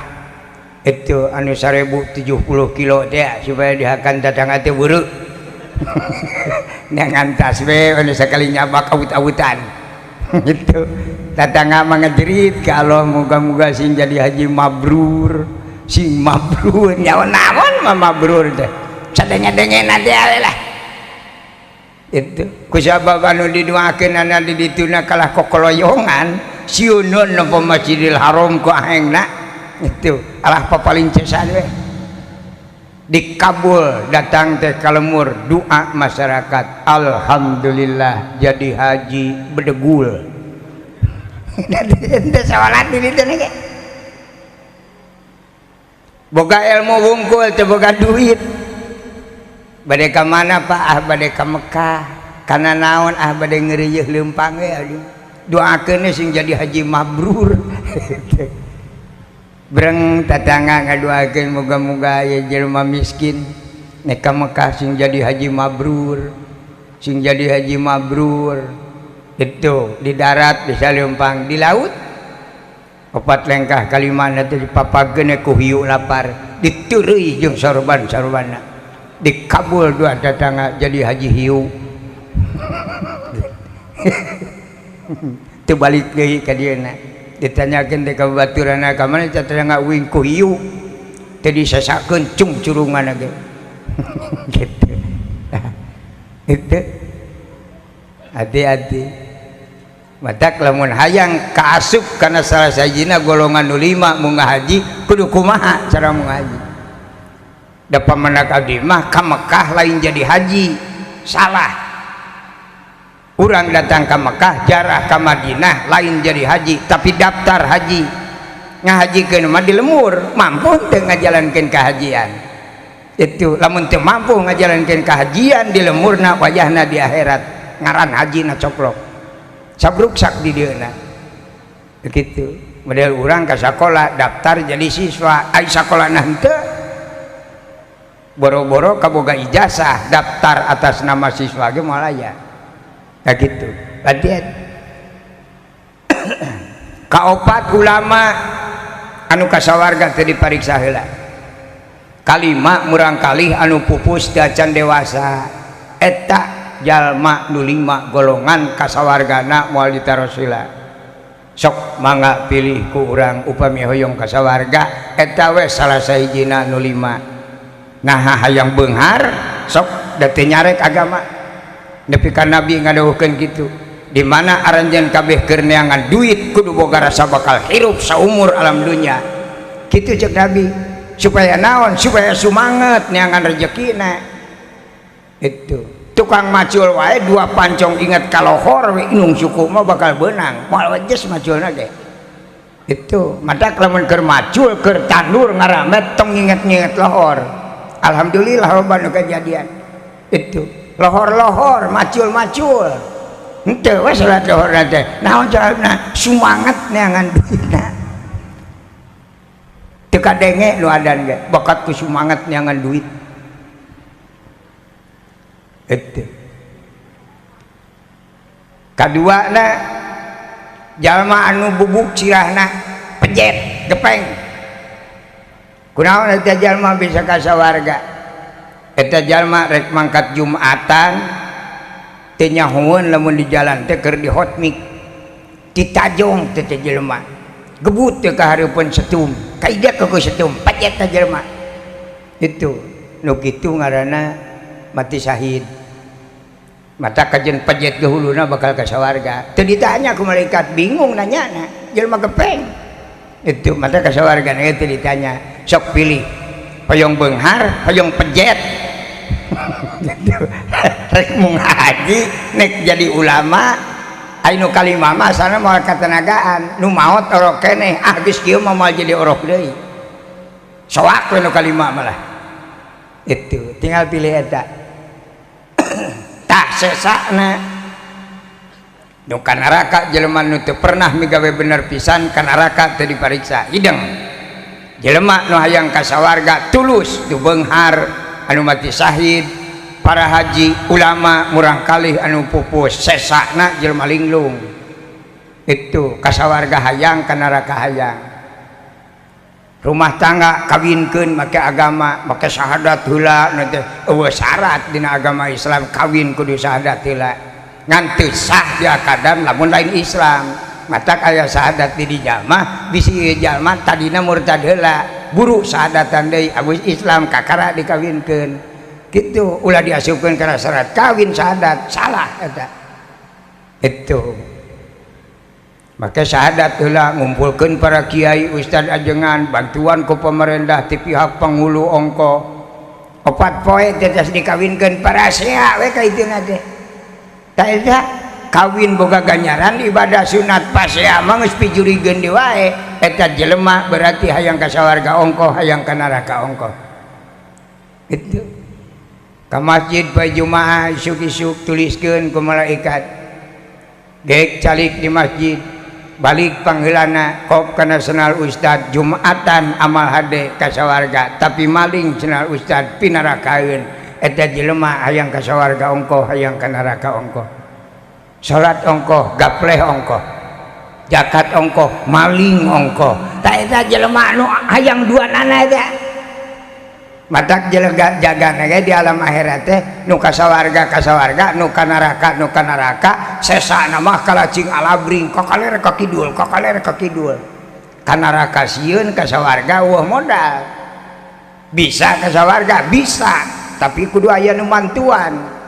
Itu anu 1070 kilo teh supaya dihakan tetangga teh beureuh. Neangan tas we anu sakali nyabak awut-awutan. Gitu. Tetangga mah ngejerit ka Allah moga-moga sing jadi haji mabrur, sing mabrur. Nyawa naon mah mabrur teh. Sadenge-dengena teh lah. Itu kusabab anu didoakeun anu di dituna kalah kokoloyongan sieuneun nempo Masjidil Haram ku ahengna itu alah papalincesan we dikabul datang teh ka lemur doa masyarakat alhamdulillah jadi haji bedegul. Teu salat di ditu ge boga ilmu wungkul teu boga duit. Bade ka mana Pak? Ah bade ka Mekah. Kana naon? Ah bade ngeureuyeun leumpang we aduh. Doakeun sing jadi haji mabrur. Breng tatangga ngadoakeun moga-moga aya jelema miskin nek ka Mekah sing jadi haji mabrur. Sing jadi haji mabrur. Itu di darat bisa leumpang, di laut opat lengkah kalimana teh dipapageun ku hiu lapar, diteureuy jeung sorban-sorbanna. Dikabul dua tetangga jadi haji hiu. Teu balik deui ka dieuna. Ditanyakeun teh ka babaturanna ka mana tetangga uing ku hiu. Teu disasakeun cung curungan ge. Gitu. Itu. Hati-hati. Matak lamun hayang kaasup kana salah sajina golongan nu 5 mun ngahaji kudu kumaha cara mun ngahaji. Da pamenak abdi mah ka Mekah lain jadi haji, salah. Urang datang ka Mekah jarah ka Madinah lain jadi haji, tapi daftar haji. Ngahajikeun mah di lemur, mampu teu ngajalankeun kahajian. Itu lamun teu mampu ngajalankeun kahajian di lemurna wayahna di akhirat, ngaran hajina coplok. Sabruksak di dieuna. Begitu. Model urang ka sakola daftar jadi siswa, ai sakolana henteu. Boro-boro kaboga ijazah daftar atas nama siswa ge moal aya. Ka kitu. Latihan. Kaopat ulama anu kasawarga teu dipariksa heula. Kalima murang kalih anu pupus teu acan dewasa. Eta jalma nu 5 golongan kasawargana moal ditaros heula. Sok mangga pilih ku urang upami hoyong kasawarga eta we salah sahijina nu 5. Nah hayang beunghar sok da teu nyarek agama nepi ka nabi ngadawuhkeun kitu di mana aranjeun kabeh keur neangan duit kudu boga rasa bakal hirup saumur alam dunya kitu cek nabi supaya naon supaya sumanget neangan rejekina. Itu tukang macul wae dua pancong inget ka lohor we inung suku mah bakal beunang moal wejes maculna ge. Itu matak lamun keur macul keur tandur ngaramet tong nginget-nginget lohor. Alhamdulillah loba nu kejadian itu lohor-lohor macul-macul henteu we salat lohor teh naon carana sumanget neangan duitna teu kadenge nu adan ge bakat ku sumanget neangan duit. Itu kaduana jalma anu bubuk cirahna pejet gepeng. Kunaon eta jalma bisa kasawarga? Eta jalma rek mangkat Jumatan teu nyahoeun lamun di jalan teh keur di hotmik. Ditajong teh teh jelema. Gebut teh ka hareupeun setum, kaidek ku setum, pejet teh jelema. Itu nu kitu ngaranna mati syahid. Mata kajen pejet ke huluna bakal ka sawarga. Teu ditanya ku malaikat, bingung nanyana, jelema gepeng. Itu mata ka sawarga na teu ditanya. Sok pilih, hoyong beunghar, hoyong pejet. Rek mung haji, nek jadi ulama, anu kalima mah sana moal katenagaan, nu maot orok keneh, ah geus kieu mah moal jadi orok deui. Soak we nu kalima malah. Itu tinggal pilih eta. Tah sesana nu ka neraka jelema nu teu pernah migawe bener pisan ka neraka teu dipariksa hideng. Jelema nu hayang ka sawarga tulus nu beunghar anu mati syahid, para haji, ulama murang kalih anu pupus, sesana jelema linglung. Itu ka sawarga hayang ka neraka hayang. Rumah tangga kawinkeun make agama, make syahadat heula nu teh eueuh syarat dina agama Islam kawin kudu syahadat heula. Ngan teu sah diakadan lamun lain Islam. Matak aya syahadat di jalma, bisi ieu jalma tadina murtad heula, buru syahadatan deui abus Islam kakara dikawinkeun. Kitu ulah diasupkeun kana syarat kawin syahadat, salah eta. Itu maka syahadat heula ngumpulkeun para kiai ustad ajengan bantuan ku pemerintah ti pihak penghulu ongko opat poe teh geus dikawinkeun parasea we ka ituna teh. Tah eta kawin boga ganjaran ibadah sunat pasea mah geus pijurigeun deui wae eta jelema berarti hayang ka sawarga ongko hayang ka neraka ongko. Itu ka masjid poe Jumaah isuk-isuk tuliskeun ku malaikat gek calik di masjid balik pangheulana kop kana senal ustad Jumatan amal hade ka sawarga tapi maling senal ustad pinarakaeun eta jelema hayang ka sawarga ongkoh hayang ka neraka ongkoh. Salat ongkoh gapleh ongkoh zakat ongkoh maling ongkoh tah eta jelema anu hayang duanana eta matak jelema jagana ge di alam akhirat teh nu ka sawarga ka sawarga nu ka neraka nu ka neraka sesana mah kalacing alabring ka kaler ka kidul ka kaler ka kidul ka neraka sieun ka sawarga eueuh modal bisa ka sawarga bisa tapi kudu aya nu mantuan.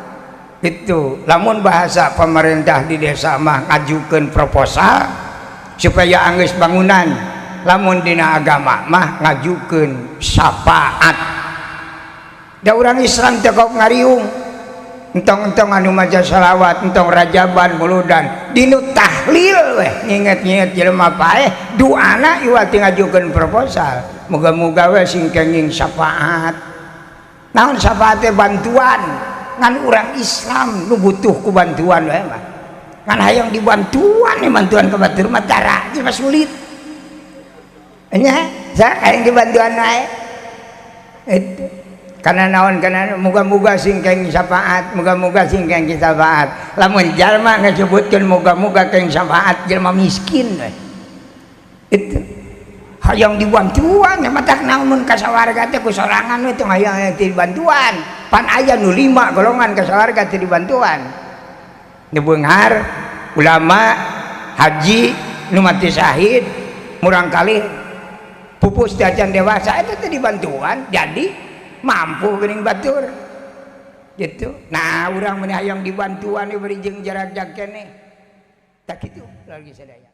Itu lamun bahasa pemerintah di desa mah ngajukeun proposal supaya anggeus bangunan, lamun dina agama mah ngajukeun syafaat. Da urang Islam teh kok ngariung entong-entong anu maca selawat entong rajaban muludan dinu tahlil weh nginget-nginget jelema paeh duana iwal ti ngajukeun proposal muga-muga we sing kenging syafaat. Naon syafaat teh bantuan ngan urang Islam nu butuh ku bantuan we mah ngan hayang dibantuan nih bantuan ka batur mah tara mah sulit nya sa hayang dibantuan wae itu karena naon karena muga-muga sing kenging syafaat muga-muga sing kenging syafaat lamun jalma ngasebutkeun muga-muga kenging syafaat jelema miskin we itu hayang dibantuan matak naon ka sawarga teh ku sorangan we teh hayang dibantuan pan aya nu 5 golongan ka sawarga teh dibantuan nu beunghar ulama haji nu mati syahid murang kalih pupus teh acan dewasa eta teh dibantuan jadi mampu geuning batur gitu. Nah urang meni hayang dibantuan bari jeung jarak-jarak keneh tak kitu lagi sadaya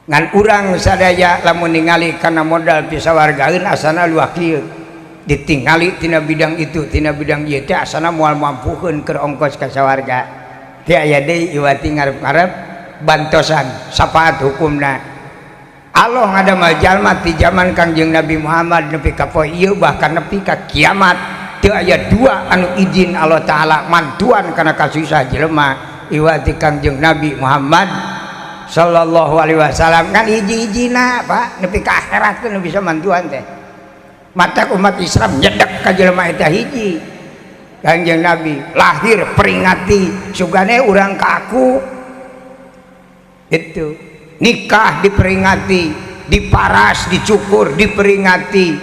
ngan urang sadaya lamun ningali kana modal pisawargaeun asana luah kieu ditingali tina bidang itu tina bidang ieu teh asana moal mampukeun keur ongkos ka sawarga teh aya deui iwati ngarep-ngarep bantosan syafaat hukumna. Allah ngadamel jalma ti zaman Kangjeng Nabi Muhammad nepi ka poe ieu bahkan nepi ka kiamat teu aya dua anu izin Allah Taala mantuan kana kasusah jelema iwati Kangjeng Nabi Muhammad sallallahu alaihi wasallam kan hiji-hijina Pak nepi ka akhirat teh nu bisa mantuan teh matak umat Islam nyedek ka jelema eta hiji Kangjeng Nabi lahir peringati sugane urang ka aku itu nikah diperingati, diparas, dicukur, diperingati,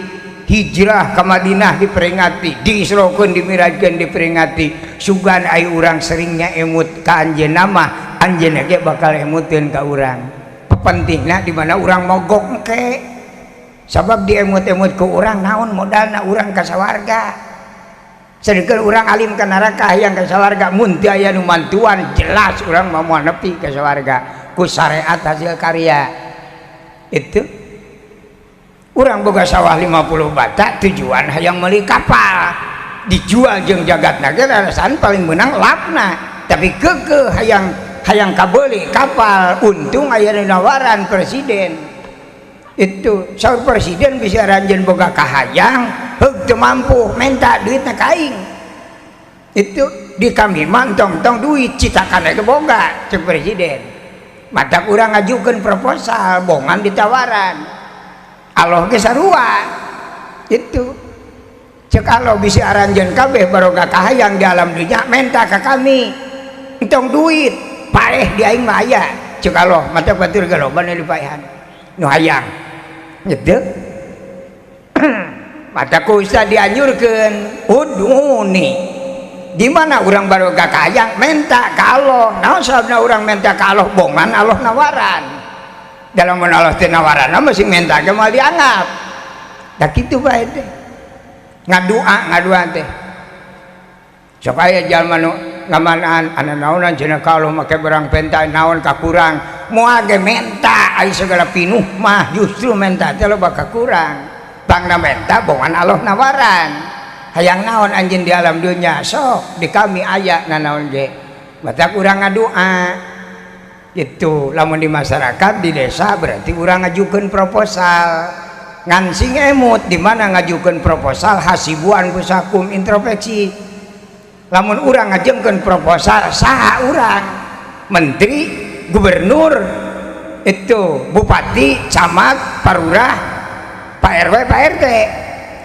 hijrah ke Madinah diperingati, diisrokeun, dimirajkeun, diperingati. Sugan ai urang seringnya emut ka anjeunna mah, anjeunna ge bakal emuteun ka urang. Pentingna di mana urang mogok engke. Sabab diemut-emut ku urang naon modalna urang ka sawarga. Sedengkeun urang alim ka neraka hayang ka sawarga, mun teu aya nu mantuan jelas urang mah moal nepi ka sawarga ku syariat hasil karya. Itu urang boga sawah 50 bata tujuan hayang meuli kapal, dijual jeung jagatna ge alasan paling meunang lapna, tapi keukeuh hayang hayang kabeuli kapal, untung aya nu nawaran presiden. Itu saur presiden bisa ranjeun boga kahayang heug teu mampu menta duitna ka aing. Itu di kami mah tong-tong duit citakan ge boga cek presiden. Matak urang ngajukeun proposal bongan ditawaran. Allah ge sarua. Itu cek Allah bisi aranjeun kabeh baroga kahayang di alam dunya menta ka kami. Entong duit paeh di aing mah aya cek Allah, matak batur ge loba nu dipaehan nu hayang. Gitu. Mataku usah dianjurkan uduni di mana orang baroga kahayang menta ka Allah. Naon sababna urang menta ka Allah? Bongan Allah nawaran. Dalam mun Allah teu nawaran mah sing menta ge moal dianggap. Da kitu bae teh. Ngadua ngadua teh. Sok aya jalma nu ngamanaan ana naonan cenah ka Allah make barang penta naon kakurang. Moal ge menta ai segala pinuh mah justru menta teh loba kakurang. Pangna menta bongan Allah nawaran. Hayang naon anjeun di alam dunya sok di kami aya nanaon ge. Matak urang ngadua. Gitu lamun di masyarakat di desa berarti urang ngajukeun proposal. Ngan sing emut di mana ngajukeun proposal hasibuan pusakum introspeksi. Lamun urang ngajengkeun proposal saha urang? Menteri, gubernur, itu bupati, camat, parurah, Pak RW, Pak RT,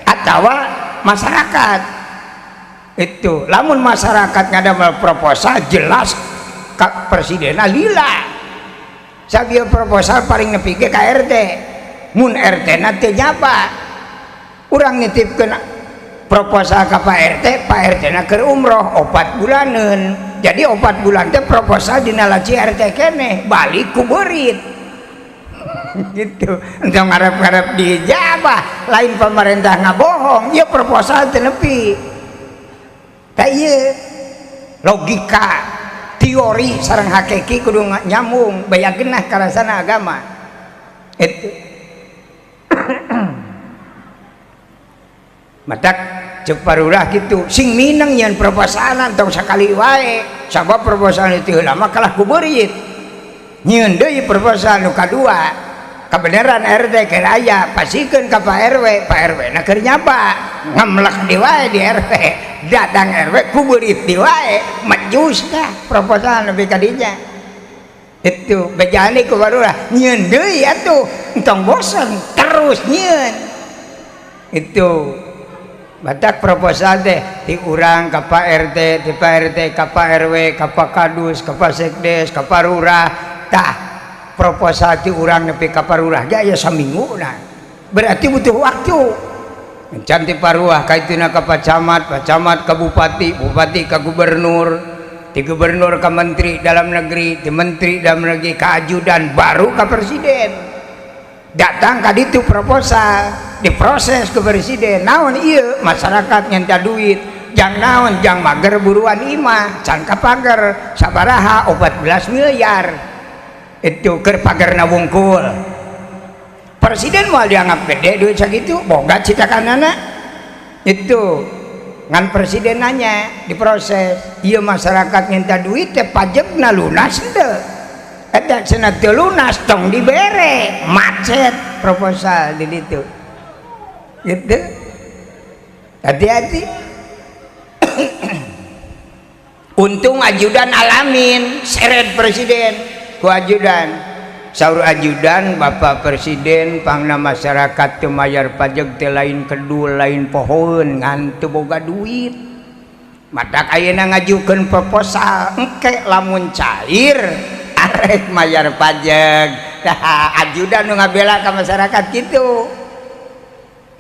atawa masyarakat. Itu lamun masyarakat ngadamel proposal jelas ka presiden lila. Sabia proposal paling nepi ge ka RT. Mun RT na teu nyaba. Urang nitipkeun proposal ka Pak RT, Pak RT na keur umroh 4 bulaneun. Jadi 4 bulan teh proposal dina laci RT keneh, balik ku beurit. Gitu. Entong ngarep-ngarep dijabah, lain pemerintah ngabohong, ieu proposal teu nepi. Tah ieu logika teori sareng hakiki kudu nyambung, baya genah karasana agama. Itu. Matak cek parurah gitu, sing mineng nyeun proposalan tong sakali wae, sabab proposal itu lama kalah ku beurit. Nyeun deui proposal nu kadua. Kebenaran RT keur aya, pasikeun ka Pak RW, Pak RW na keur nyaba, ngamlek di wae di RW. Datang RW ku beurit di wae, majus dah proposal nepi ka dinya. Itu bejane ku parurah, nyeun deui atuh, entong bosen terus nyeun. Itu batak proposal teh ti urang ka Pak RT, ti Pak RT ka Pak RW, ka Pak Kadus, ka Pak Sekdes, ka Pak Lurah. Tah proposal ti urang nepi ka Pak Lurah ge aya saminggu nah. Berarti butuh waktu. Encan ti Paruah kaituna ka Pak Camat, Pak Camat ka Bupati, Bupati ka Gubernur, ti Gubernur ka Menteri Dalam Negeri, ti Menteri Dalam Negeri ka ajudan, baru ka Presiden. Datang ka ditu proposal, diproses ke presiden. Naon ieu masyarakat nyenta duit, jang naon jang mager buruan imah, can ka pager sabaraha 14 miliar. Itu keur pagerna wungkul. Presiden moal dianggap gede duit sakitu, boga citakanana. Itu ngan presiden nanya diproses, ieu masyarakat nyenta duit teh pajekna lunas henteu? Eta cenah teu lunas tong dibere, macet proposal di ditu. Gitu. Hati-hati. Untung ajudan alamin seret presiden ku ajudan. Saur ajudan Bapak Presiden pangna masyarakat teu mayar pajak teh lain kedul lain pohoeun ngan teu boga duit. Matak ayeuna ngajukeun proposal engke lamun cair arek mayar pajak. Tah ajudan nu ngabela ka masyarakat kitu.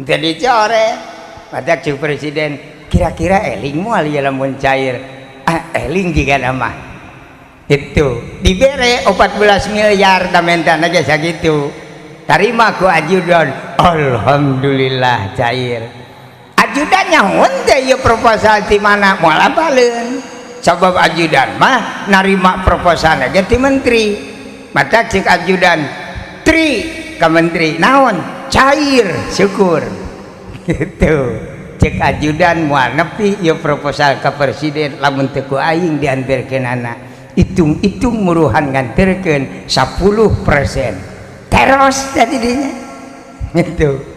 Teu dicoret. Matak cek presiden kira-kira eling moal ieu lamun cair. Ah eling jiga mah. Itu dibere 14 miliar da mentana ge sakitu. Tarima ku ajudan, alhamdulillah cair. Ajudan nyahoan teh ieu proposal ti mana moal apaleun. Sabab ajudan mah narima proposal ge ti menteri. Mata cek ajudan tri ka menteri naon? Cair syukur. Gitu. Cek ajudan moal nepi ieu proposal ka presiden lamun teu ku aing dianterkeunana. Hitung-hitung muruhan nganterkeun 10%. Teros tadi dinya. Gitu.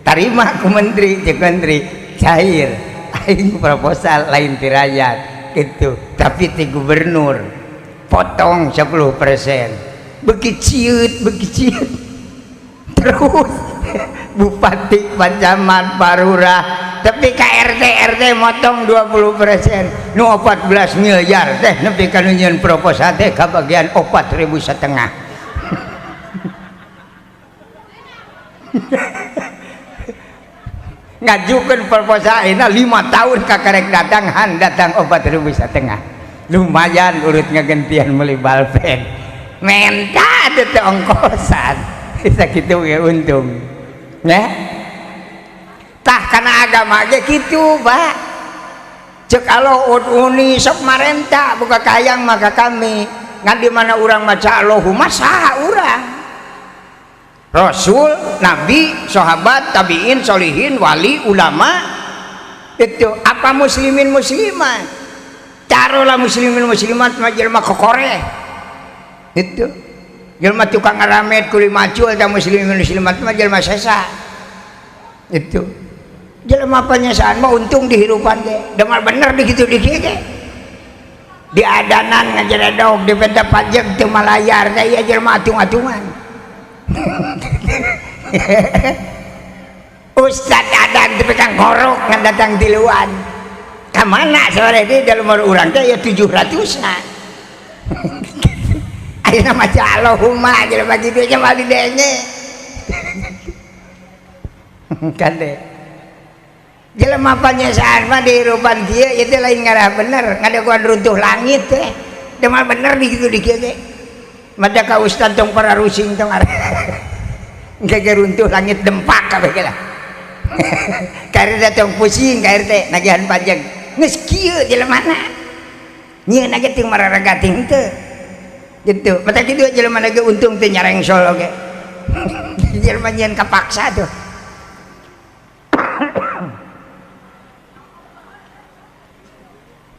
Tarima ku menteri, cek menteri cair. Aing proposal lain ti rakyat gitu, tapi ti gubernur potong 10%. Beuki ciut, beuki ciut. Terus bupati, pak camat, pak lurah, tapi ka RT RT motong 20%. Nu 14 miliar teh nepi ka nu nyieun proposal teh kabagian 4.500. Ngajukeun proposal ayeuna 5 tahun kakarek datang han datang 4.500. Lumayan urut ngagentian meuli balpen. Menta teh ongkosan. Sakitu ge untung. Nya. Tah kana agama ge kitu, Pak. Cek Allah uduni sok marenta buka kayang maka kami. Ngan di mana urang maca Allahumma saha urang. Rasul, Nabi, sahabat, tabiin, solihin, wali, ulama itu apa muslimin muslimat. Taruhlah muslimin muslimat mah jelema kokore. Itu jelema tukang ngaramet kuli macul da muslimin muslimat mah jelema sesa. Itu jelema penyesaan mah untung di hirupan ge. Demal bener di kitu di kieu ge. Di adanan ngajeredog di penta pajak teu malayar teh ieu jelema atung-atungan. Ustad adan teu pegang korok ngan datang tiluan. Ka mana sore di dalam urang teh ya 700-na. Ayeuna maca Allahumma jelema kitu nya mah didenge. Kan deh. Jelema panyesaan mah di hirupan kieu ieu teh lain ngarah bener, ngadaguan runtuh langit teh. Demal bener di kitu di kieu ge. Mada ka ustad tong para rusing tong arah. Engke runtuh langit dempak kabeh ge lah. Ka RT tong pusing ka RT nagihan pajak. Geus kieu jelemana. Nyieun ge teu mararagating teu. Gitu. Mata kitu jelema ge untung teu nyarengsol oge. Jelema nyieun kapaksa tuh.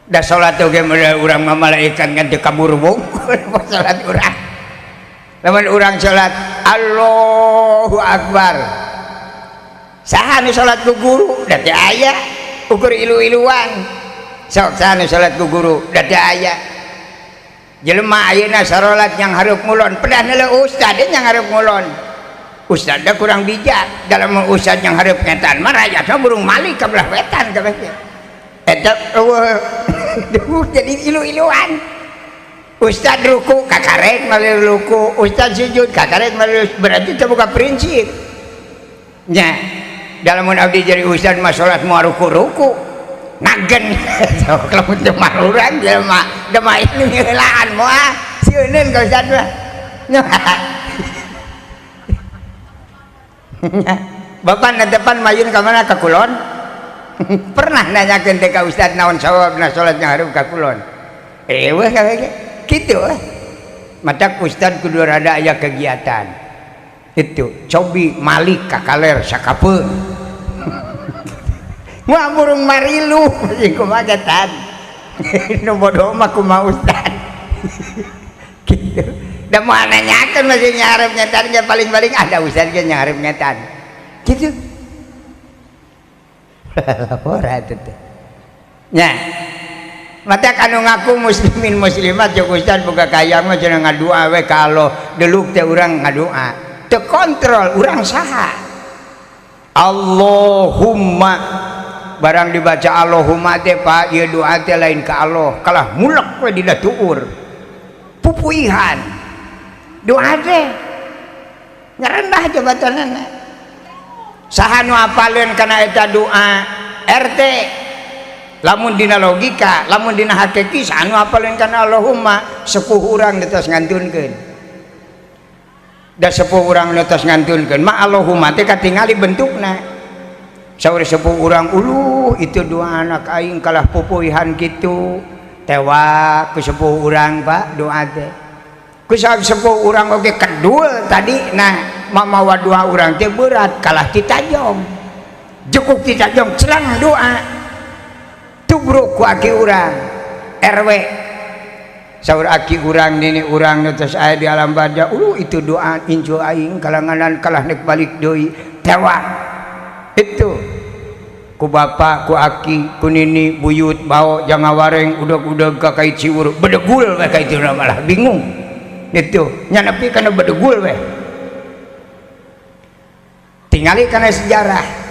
Da salat oge urang mah malaikat ngan teu kabur wungkul salat urang. Lamun urang salat Allahu Akbar. Saha nu salat ku guru? Da teu aya. Ukur ilu-iluan. Sok saha nu salat ku guru? Da teu aya. Jelema ayeuna sarolat yang hareup ngulon, pedah neuleuh ustad yang hareup ngulon. Ustad kurang bijak. Dalam ustad yang hareup ngetan mah rakyatna burung malik ka belah wetan kabeh. Eta eueuh jadi ilu-iluan. Ustad ruku kakarek mali ruku, ustad sujud kakarek mali, berarti teu boga prinsip. Nya, dalam mun abdi jadi ustad mah salat moal ruku-ruku. Nagen sok lamun teu marurang jelema, dema ini ngeulaan moal sieuneun ka ustad mah. Bapak netepan mayun ka mana ka kulon? Pernah nanyakeun teh ka ustad naon sawabna salat hareup ka kulon? Eueuh kabeh ge. Kitu eh. Matak ustad kudu rada aya kegiatan. Itu cobi malik ka kaler sakapeung. Moal burung marilu jeung kumaha getan. Nu bodoh mah kumaha ustad. Kitu. Da moal nanyakeun masih nyahareup ngetan ge paling-paling ada ustad ge nyahareup ngetan. Kitu. Ora teh. Nya. Mata kanu ngaku muslimin muslimat jeung ustad boga kayang mah cenah ngadua we ka Allah, deluk teh urang ngadua. Teu kontrol urang saha. Allahumma barang dibaca Allahumma teh Pak, ieu doa teh lain ka Allah, kalah mulek we dina tuur. Pupuihan. Doa teh ngarendah jabatanana. Saha nu apaleun kana eta doa RT lamun dina logika, lamun dina hakiki saha nu apaleun kana Allahumma sepuh urang tos ngantunkeun. Da sepuh urang tos ngantunkeun mah Allahumma teh katingali bentukna. Saur sepuh urang uluh itu doa anak aing kalah pupuihan kitu. Tewa ku sepuh urang Pak doa teh. Ku sepuh urang oge kedul tadi nah mamawa doa urang teh berat kalah ti tajong. Jekuk ti tajong celang doa. Tubruk ku aki urang RW. Saur aki urang nini urang nu tos aya di alam barja uluh itu doa incu aing kalanganan kalah nek balik deui tewa. Itu ku bapak ku aki ku nini buyut bao jangawareng udeg-udeg ka kai ciwur bedegul we ka itu malah bingung. Itu nya nepi kana bedegul we. Tingali kana sejarah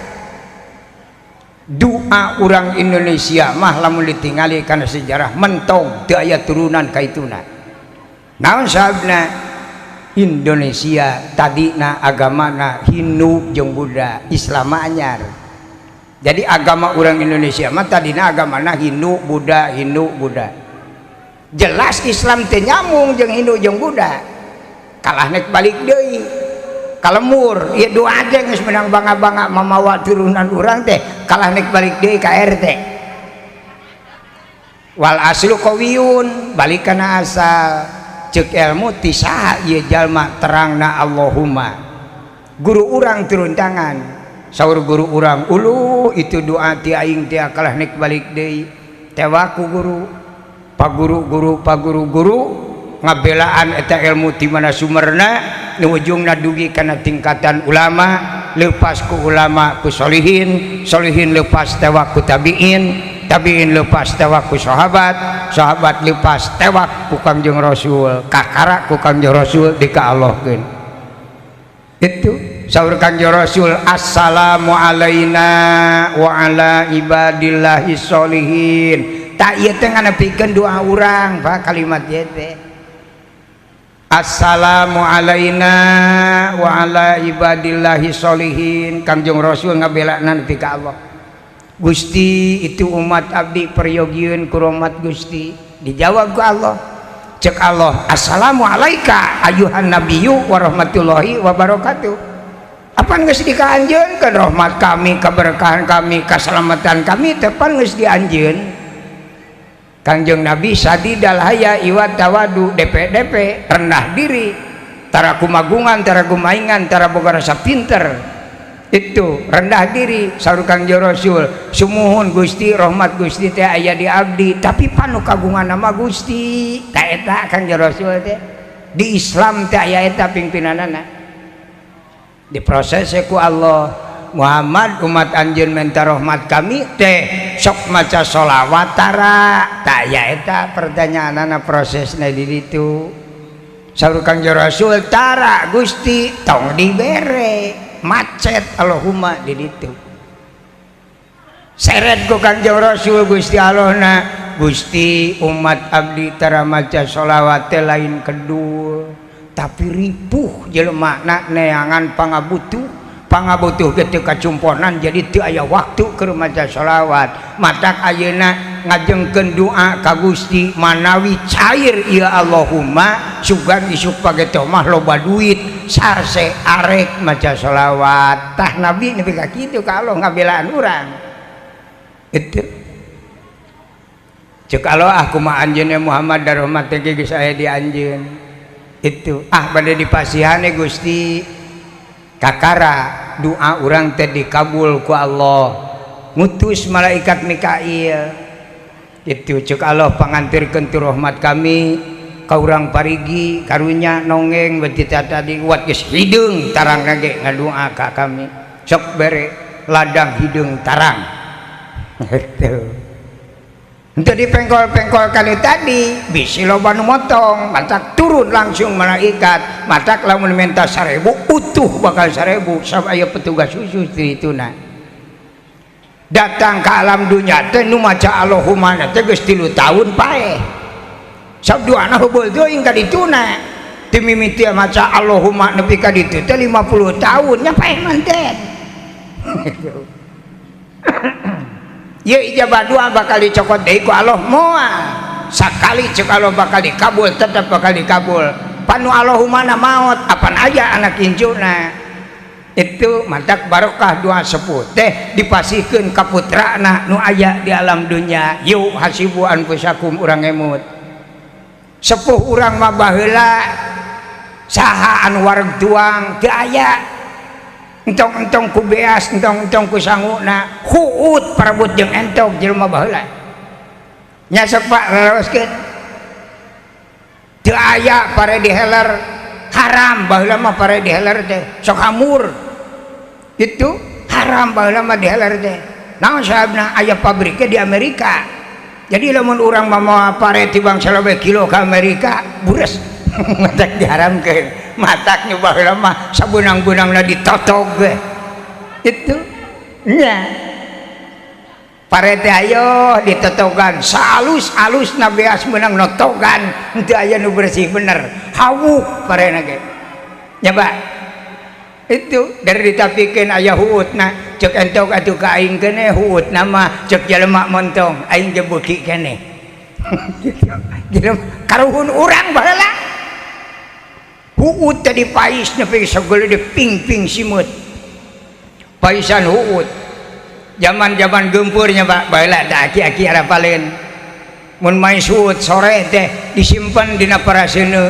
doa orang Indonesia mah lamun ditingali kana sejarah mentong teu aya turunan ka ituna. Naon sababna? Indonesia tadina agamana Hindu jeung Buddha, Islam anyar. Jadi agama orang Indonesia mah tadina agamana Hindu Buddha, Hindu Buddha. Jelas Islam teu nyambung jeung Hindu jeung Buddha. Kalah nek balik deui. Kalemur, ieu doa teh geus menang bangga-bangga mamawa turunan urang teh kalah nek balik deui ka RT. Wal aslu qawiyun, balik kana asal. Ceuk ilmu ti saha ieu jalma terangna Allahumma. Guru urang turun tangan. Saur guru urang uluh itu doa ti aing teh kalah nek balik deui. Tewa ku guru, paguru guru paguru guru ngabelaan eta ilmu ti mana sumberna nu ujungna dugi kana tingkatan ulama, lepas ku ulama ku solihin, solihin lepas tewa ku tabiin, tabiin lepas tewak ku sahabat, sahabat lepas tewak ku Kangjeng Rasul, kakara ku Kangjeng Rasul dika Allahkeun. Itu saur Kangjeng Rasul assalamu alaina wa ala ibadillahi sholihin. Tak ieu teh nganepikeun doa urang Pak kalimat ieu teh. Assalamu alaina wa ala ibadillahi sholihin. Kangjeng Rasul ngabelana nepi ka Allah. Gusti itu umat abdi peryogieun ku rahmat Gusti. Dijawab ku Allah. Cek Allah, assalamu alaika ayuhan nabiyyu wa rahmatullahi wa barakatuh. Apan geus dikaanjeunkeun rahmat kami, keberkahan kami, keselamatan kami teh pan geus dianjeun. Kangjeng Nabi sadidal haya iwa tawadu DP-DP rendah diri, tara kumagungan, tara kumaingan, tara boga rasa pinter. Itu rendah diri saur Kangjeng Rasul sumuhun Gusti rahmat Gusti teh aya di abdi tapi panu kagungan nama Gusti ta eta Kangjeng Rasul teh di Islam teh aya eta pimpinanana diproses ku Allah. Muhammad umat anjeun minta rahmat kami teh sok maca sholawat tara ta aya eta pertanyaanana prosesna di ditu saur Kangjeng Rasul tara Gusti tong dibere macet Allahumma di ditu seret ku Kangjeng Rasul Gusti Allahna Gusti umat abdi tara maca sholawat teh lain kedul tapi ripuh jelema na neangan pangabutuh pangabutuh ge teu kacumponan jadi teu aya waktu keur maca sholawat matak ayeuna ngajengkeun doa ka Gusti manawi cair ieu Allahumma sugan isuk pageto mah loba duit sarse arek maca sholawat tah Nabi nepi ka kitu ka Allah ngabelaan urang itu cek Allah ah kumaha anjeunna Muhammad darahmat teh geus aya di anjeun itu ah bade dipasihane Gusti kakara doa urang teh dikabul ku Allah ngutus malaikat Mikail itu cek Allah pangantirkeun tu rahmat kami ka urang parigi karunya nongeng beuti tadi uat geus hideung tarang ge ngadoa ka kami sok bere ladang hideung tarang gitu. Henteu dipengkol-pengkol kali tadi bisi loba nu motong matak turun langsung malaikat matak lamun minta 1000 utuh bakal 1000 sabab aya petugas khusus di dituna datang ke alam dunia teh nu maca Allahumma teh geus 3 tahun paeh sabab doana heubeul teuing ka dituna ti mimiti maca Allahumma nepi ka ditu teh 50 tahun nya paeh manten. Ye ijabah doa bakal dicokot deui ku Allah moal sakali cek Allah bakal dikabul tetep bakal dikabul panu Allahumma na maot apan aya anak incuna Itu matak barokah doa sepuh teh dipasihkeun ka putrana nu aya di alam dunya. Yuk hasibu anfusakum urang emut. Sepuh urang mah baheula saha anu wareg tuang teu aya. Entong-entong ku beas, entong-entong ku sanguna, huut parebut jeung entog jelema baheula. Nya sok Pak raroskeun. Teu aya pare diheler, haram baheula mah pare diheler teh, sok hamur. Itu haram baheula mah diheler teh. Naon sababna aya pabriknya di Amerika. Jadi lamun urang mah mawa pare tibang 20 kilo ka Amerika, bures. Matak diharamkeun. Matak nu baheula mah sabeunang-beunangna ditotog ge. Itu nya. Pare teh ayo ditotogan, saalus-alusna beas meunang notogan, henteu aya nu bersih bener. Hawuk parena ge. Nya Pak. Itu dari ditapikeun aya huutna, cek entog atuh ka aing keneh huutna mah cek jelema montong, aing ge beuki keneh. Jelema karuhun urang baheula. Huut tadi pais nepi sagede ping-ping simut. Paisan huut. Zaman-zaman gempurnya Pak, baheula da aki-aki arapaleun. Mun mais huut sore teh disimpen dina paraseuneu.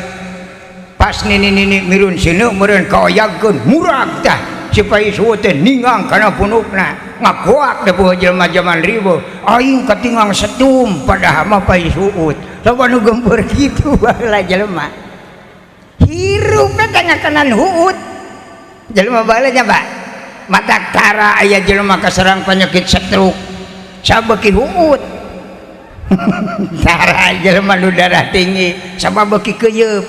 Pas nini-nini mirun seuneu meureun kaoyagkeun murag tah si pais huut teh ningang kana punukna. Ngagoak teh poho jelema zaman ribu. Aing katingang setum padahal mah pais huut. Loba nu gempur kitu baheula jelema. Hirup teh ngakanan huut. Jelema baheula nya Pak. Matak tara aya jelema kaserang penyakit stroke sabeuki huut. Tara jelema nu darah tinggi sabab beuki keuyeub.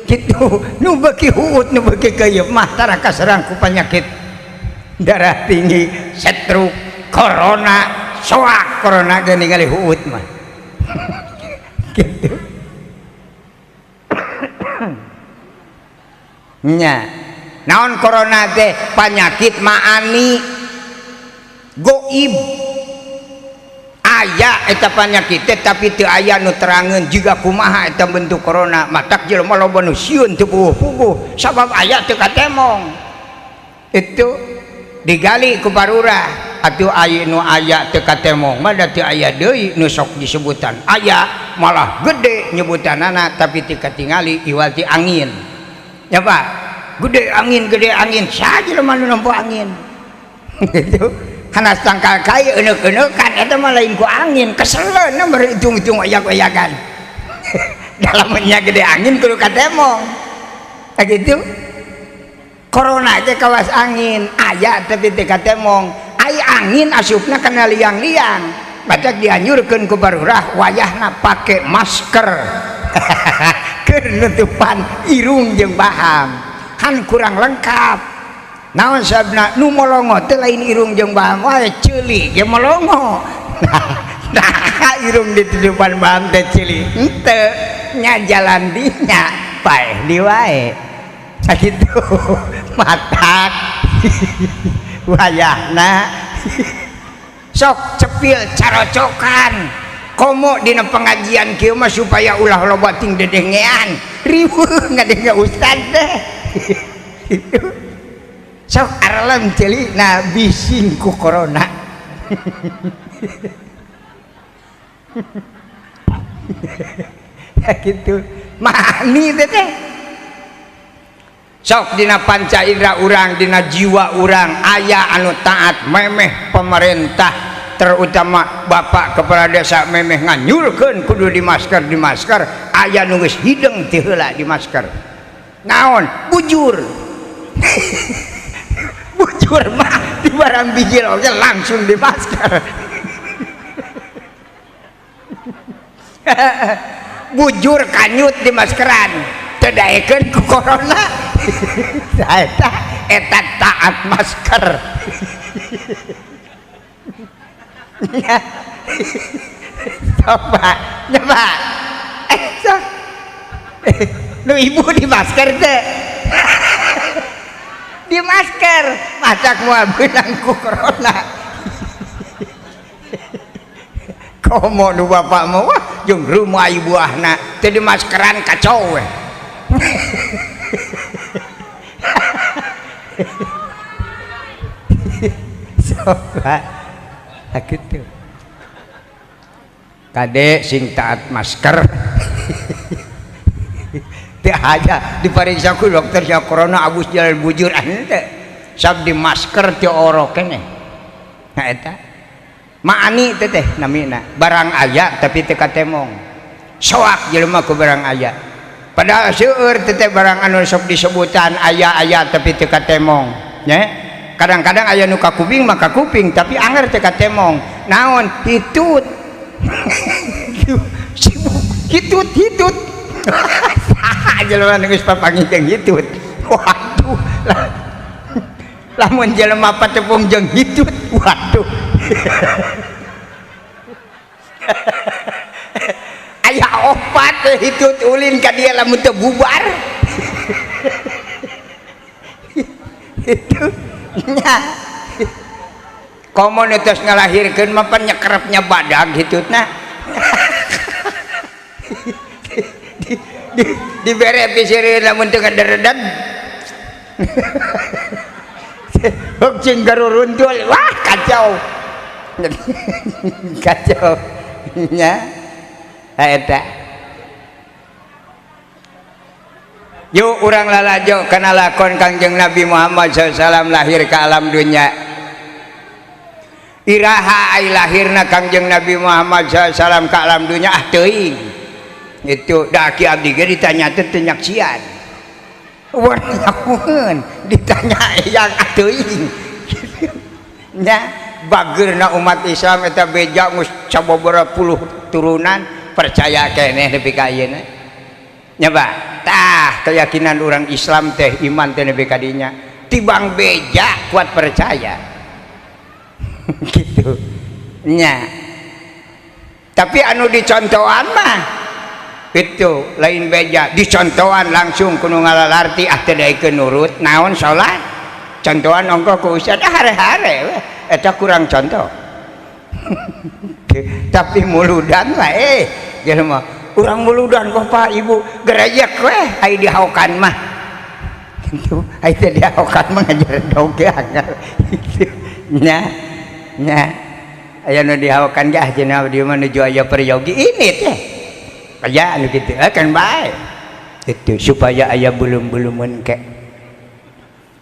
Kitu nu beuki huut nu beuki keuyeub mah tara kaserang ku penyakit darah tinggi, stroke, corona, soak corona ge ningali huut mah. Kitu. Nya. Naon corona teh penyakit maani goib. Aya eta penyakit teh tapi teu aya nu terangeun jiga kumaha eta bentuk corona. Matak jelema loba nu sieun teu puguh-puguh sabab aya teu katemong. Itu digali ku barurah atuh aya nu aya teu katemong mah da teu aya deui nu sok disebutan aya malah gede nyebutanana tapi teu katingali iwal ti angin. Ya Pak, gede angin saja jelema nu nempo angin. Gitu. Hanas tangkal kai euneuh-eueukan eta mah lain ku angin, keseleuna berhitung-hitung oyak-oyakan. Dalamnya gede angin kudu katemong. Tah gitu. Corona teh kawas angin, aya tapi teu katemong. Ai angin asupna kana liang-liang. Badak dianjurkeun ku barurah wayahna pake masker. Keur nutupan irung jeung baham. Kan kurang lengkap. Naon sabna nu molongo teh lain irung jeung baham wae, ceuli ge molongo. Nah, irung ditutupan baham teh ceuli henteu nya jalan dinya paeh di wae. Sakitu matak wayahna sok cepil carocokan komo dina pengajian kieu mah supaya ulah loba ting dedengean riweuh ngadenge ustad teh. Sok arlem ceuli na bising ku corona. Ya gitu mani teh. Sok dina panca indera urang, dina jiwa urang aya anu taat memeh pemerintah terutama bapak kepala desa memeh nganyurkeun kudu di masker, di masker aya nu geus hideung ti heula di masker. Naon bujur. Bujur mah di barang bijil oge langsung di masker. Bujur kanyut di maskeran teu daekeun ku corona. Eta eta taat masker. Coba coba sok nu ibu di masker teh. Di masker masak moal beunang ku corona. Komo nu bapak mah wah jeung rumah buahna teu di maskeran kacau we. Coba gitu. Kade sing taat masker. Teu aja dipariksa ku dokter sia corona abus jalan bujur henteu. Sab di masker teu orok keneh. Nah eta. Maani teh teh namina. Barang aya tapi teu katemong. Soak jelema ku barang aya. Padahal seueur teh teh barang anu sok disebutan aya-aya tapi teu katemong, nya. Kadang-kadang aya nu kakuping mah kakuping tapi anger teu katemong. Naon? Hitut. Sibuk hitut hitut. Saha jelema nu geus papanggih jeung hitut. Waduh. Lamun jelema patepung jeung hitut, waduh. Aya opat hitut ulin ka dia lamun teu bubar. Itu nya. Komo nu tos ngalahirkeun mah pan nyekerepnya badag hitutna. Dibere piseurieun lamun teu ngaderedan. Hok cing garuruntul, wah kacau. Kacau nya. Eta. Yuk urang lalajo kana lakon Kangjeng Nabi Muhammad SAW lahir ke alam dunia. Iraha ai lahirna Kangjeng Nabi Muhammad SAW ke alam dunia ah teuing. Itu da ki abdi ge ditanya teh teu nyaksian. Wah, ditanya yang ah teuing. Nya bageurna umat Islam eta beja geus sababaraha puluh turunan percaya keneh nepi ka ayeuna. Nya ba, tah keyakinan orang Islam teh iman teh nepi ka dinya. Tibang beja kuat percaya. Gitu. Nya. Tapi anu dicontohan mah itu lain beja, dicontohan langsung kudu ngalalarti ah teu daekeun nurut, naon salat? Contohan ongkoh ku ustad ah hare-hare we. Eta kurang contoh. Tapi muludan mah jelema urang muludan bapak ibu gerejek weh ai dihaokan mah gitu ai teh dihaokan mah ngajar dog ge anggar gitu nya nya aya nu dihaokan ge ah cenah dieu mah nuju aya peryogi ini teh aya anu kitu kan bae itu supaya aya belum-belumun ke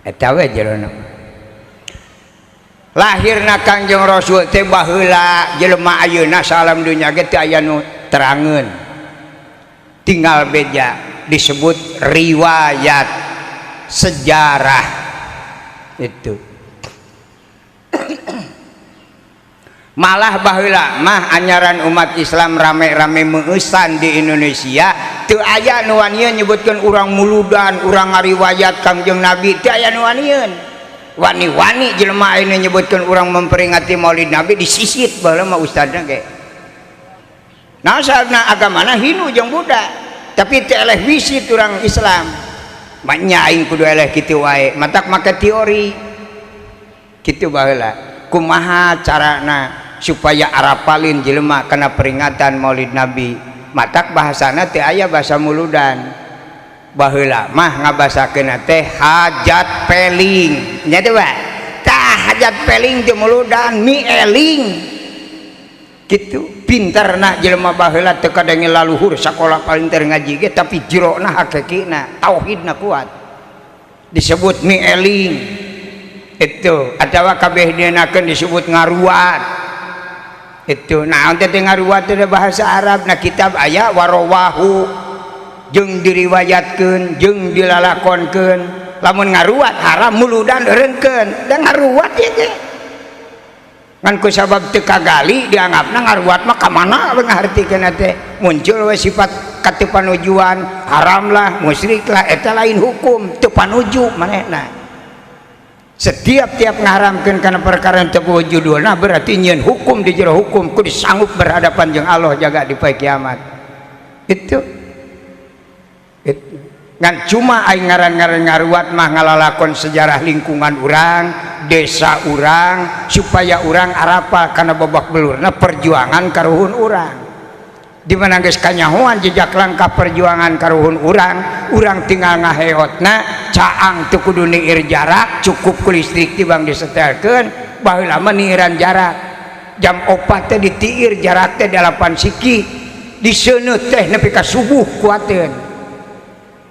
eta we jelema. Lahirna Kangjeng Rasul teh baheula jelema ayeuna salam dunya ge teu aya nu terangeun. Tinggal beja disebut riwayat sejarah itu. Malah baheula mah anyaran umat Islam rame-rame meueusan di Indonesia teu aya nu wanieun nyebutkeun urang muludan, urang ngariwayat Kangjeng Nabi teu aya nu wanieun. Wani-wani jelema ayeuna nyebutkeun urang memperingati Maulid Nabi disisit baheula mah ustadna ge. Nah sabna agamana Hindu jeung Buddha, tapi teu eleh wisit urang Islam. Manya aing kudu eleh kitu wae, matak make teori. Kitu baheula. Kumaha carana supaya arapalin jelema kana peringatan Maulid Nabi? Matak bahasana teu aya bahasa muludan. Baheula mah ngabasakeun teh hajat peling. Nya teh Pak. Tah hajat peling teh muludan mi eling. Kitu pinterna jelema baheula teu kadenge laluhur sakola palinter ngaji ge tapi jerona hakikina tauhidna kuat. Disebut mi eling. Itu atawa kabeh dienakeun disebut ngaruat. Itu naon teh ngaruat teh bahasa Arab na kitab aya warawahu jeung diriwayatkeun jeung dilalakonkeun. Lamun ngaruat haram muludan eureunkeun da ngaruat ieu teh. Ngan ku sabab teu kagali dianggapna ngaruat mah ka mana we ngahartikeun teh muncul we sifat kateu panujuan haram lah musyrik lah eta lain hukum teu panuju manehna. Setiap tiap ngaharamkeun kana perkara teu judulna berarti nyieun hukum di jero hukum kudu sanggup berhadapan jeung Allah jaga di poe kiamat. Itu itu. Ngan cuma aing ngaran-ngaran ngaruat mah ngalalakon sejarah lingkungan urang, desa urang supaya urang arapa kana babak belurna perjuangan karuhun urang. Di mana geus kanyahoan jejak langkah perjuangan karuhun urang, urang tinggal ngaheotna caang teu kudu niir jarak, cukup ku listrik tibang disetelkeun, Baheula mah niiran jarak jam 4 teh ditiir jarak teh 8 siki diseuneuh teh nepi ka subuh kuateun.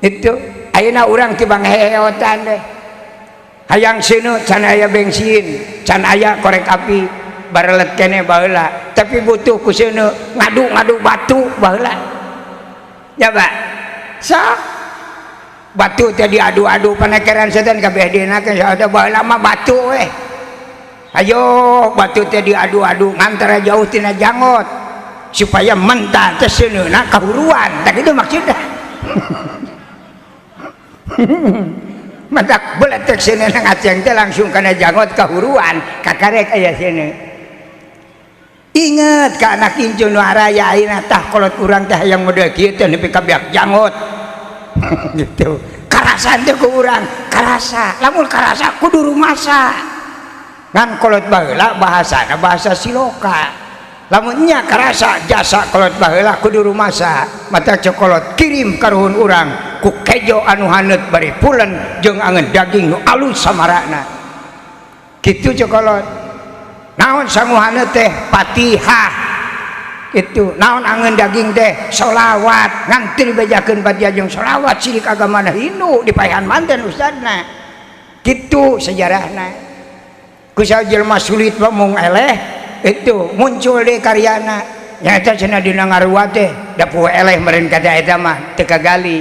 Itu ayeuna urang tibang heheotan deh. Hayang seuneuh can aya bensin, can aya korek api, barelet keneh baheula, tapi butuh ku seuneuh ngadu-ngadu batu baheula. Ya Pak. Sok batu teh diadu-adu panekeran setan kabeh dina kan ada baheula mah batu weh. Ayo batu teh diadu-adu ngantara jauh tina janggot supaya mentah teh seuneuna kahuruan. Tah kitu maksudna. Matak beletek seuneuna ngaceng teh langsung kana janggot kahuruan kakarek aya seuneu. Ingat ka anak incu nu araya ayeuna tah kolot urang teh hayang model kieu teh nepi ka beak janggot. Gitu. Karasa teh ku urang, karasa. Lamun karasa kudu rumasa. Ngan kolot baheula bahasana bahasa siloka. Lamun nya karasa jasa kolot baheula kudu rumasa. Mata cokolot kirim karuhun urang ku kejo anu haneut bari pulen jeung angeun daging nu alus samarana. Kitu cokolot. Naon sangu haneut teh Fatihah. Itu naon angeun daging teh solawat ngan teu dibejakeun Fatihah jeung solawat sirik agamana Hindu dipaehan manten ustadna. Kitu sejarahna. Ku jelema sulit mah mung eleh itu muncul deui karyana. Nyaeta cenah dina ngaruat teh da poe eleh meureun kada eta mah teu kagali.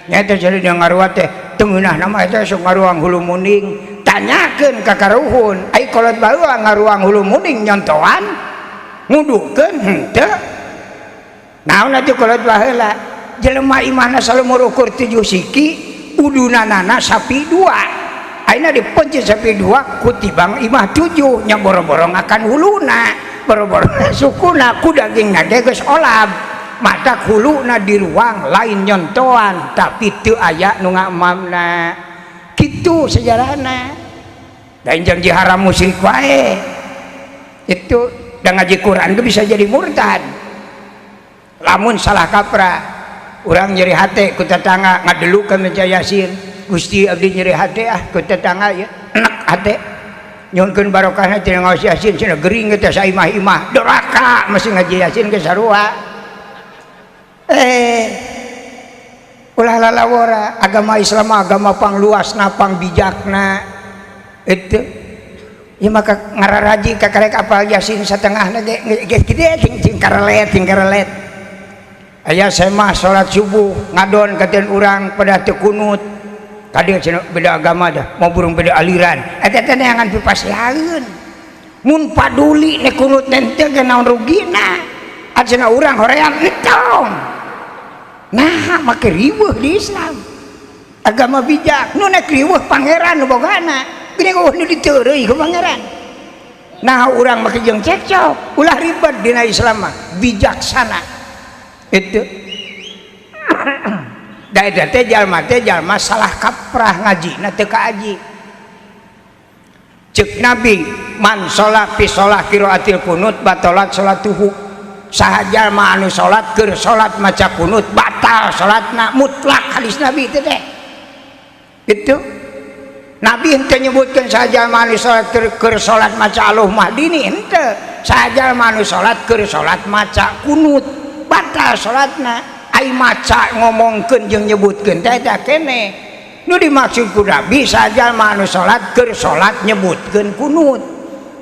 Nyaeta cenah dina ngaruat teh teu ngeunah mah eta sok ngaruang hulu muning. Tanyakeun ka karuhun, ai kolot baheula ngaruang hulu muning nyontoan ngudukeun henteu. Naon atuh kolot baheula? Jelema imahna salumur ukur 7 siki, udunanana sapi 2. Ayeuna dipencet sapi 2 kutibang imah 7 nya boro-borong akan huluna, boro-borong sukuna ku dagingna ge geus olab. Matak huluna di ruang lain nyontoan tapi teu aya nu ngamamna. Kitu sejarahna. Da jeung diharam musyrik wae. Itu da ngaji Quran ge bisa jadi murtad. Lamun salah kaprah, urang nyeri hate ku tetangga ngadelukeun maca Yasin. Gusti abdi nyeri hate ah ku tetangga ya, enek hate. Nyuhunkeun barokahna tina ngaos Yasin cenah gering teh saimah-imah. Doraka masih ngaji Yasin ge sarua. Ulah lalawora agama Islam agama pangluasna pangbijakna. Itu ya maka ngararaji kakarek apal Yasin satengahna ge geus gede cing karelet cing karelet. Aya semah salat subuh ngadon katen urang pada teu kunut. Kadieu cenah beda agama dah, mau burung beda aliran. Eta teh neangan pipasihaeun. Mun paduli nek kunut teh ge naon rugina. Acenah urang hoream entong. Nah, make riweuh di Islam. Agama bijak, nu nek riweuh pangeran nu bogana. Gini eueuh nu diteureuy ku pangeran. Nah, urang make jeung cekcok, ulah ribet dina Islam mah, bijaksana. Itu. Da eta teh jalma salah kaprah ngajina teu kaaji. Ceuk Nabi, man sholat fi sholah qiraatil kunut batalat sholatuhu. Saha jalma anu salat keur salat maca kunut batal salatna mutlak hadis Nabi itu teh. Itu Nabi henteu nyebutkeun saha jalma anu salat keur salat maca Allahumma hdini henteu. Saha jalma anu salat keur salat maca kunut batal salatna. Ai maca ngomongkeun jeung nyebutkeun teh eta keneh. Nu dimaksud ku Nabi saha jalma anu salat keur salat nyebutkeun kunut.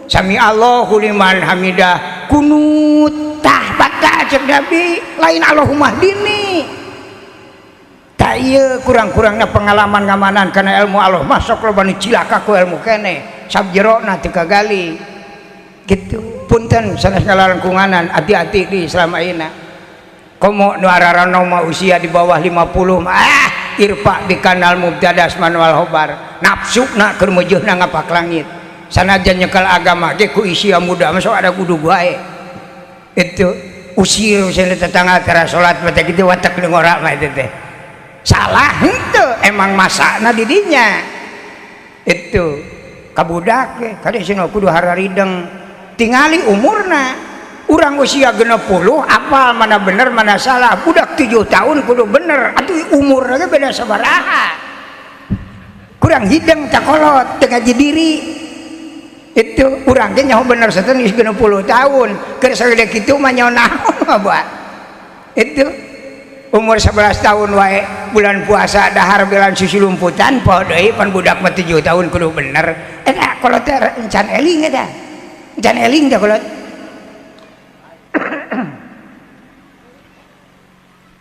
Sami Allahu liman hamidah kunut tah batal cek Nabi lain Allahumma hdini. Tah ieu kurang-kurangna pengalaman ngamanan kana ilmu Allah masuk loba nu cilaka ku ilmu keneh sabjerona teu kagali. Kitu punten sanes ngalalengkunganan hati-hati di Islam ayeuna. Komo nu ararano mah usia di bawah 50 mah irfa dikanal mubtadas manual hobar nafsuna keur meujeuna ngapak langit. Sanajan nyekel agama ge ku usia muda masuk ada kudu wae. Itu usir cenah tetangga tara salat mah teh kitu watek nu ngora mah eta teh. Salah henteu emang masakna di dinya. Itu kabudak ge kade cenah kudu hararideng tingali umurna. Urang usia 60 apal mana bener mana salah. Budak 7 tahun kudu bener atuh umurna ge beda sabaraha. Kurang hideng takolot teu ngaji diri. Itu urang ge nyaho bener setan geus 60 tahun keur sagede kitu mah nyaho naon mah buat. Itu umur 11 tahun wae bulan puasa dahar bulan susu lumputan poho deui pan budak mah 7 tahun kudu bener. Eta kolot teh encan eling eta. Encan eling teh kolot.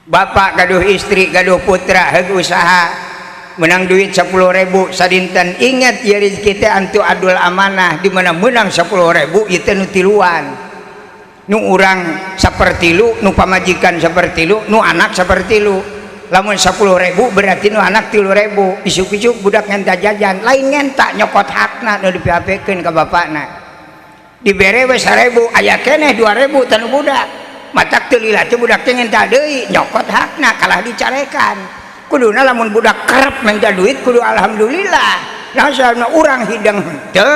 Bapak gaduh istri gaduh putra heug usaha menang duit 10.000 sadinten ingat ya rezeki teh antu adul amanah di mana menang 10.000 ieu teh nu tiluan nu urang sapertilu nu pamajikan sapertilu nu anak sapertilu lamun 10.000 berarti nu anak 3.000 isuk-isuk budak ngenta jajan lain ngenta nyokot hakna nu dipiapekeun ka bapakna dibere we 1.000 aya keneh 2.000 tanu budak matak teu lila teh budak teh ngenta deui nyokot hakna kalah dicarekan kuduna lamun budak kerep minta duit kudu alhamdulillah nah soalna urang hidang henteu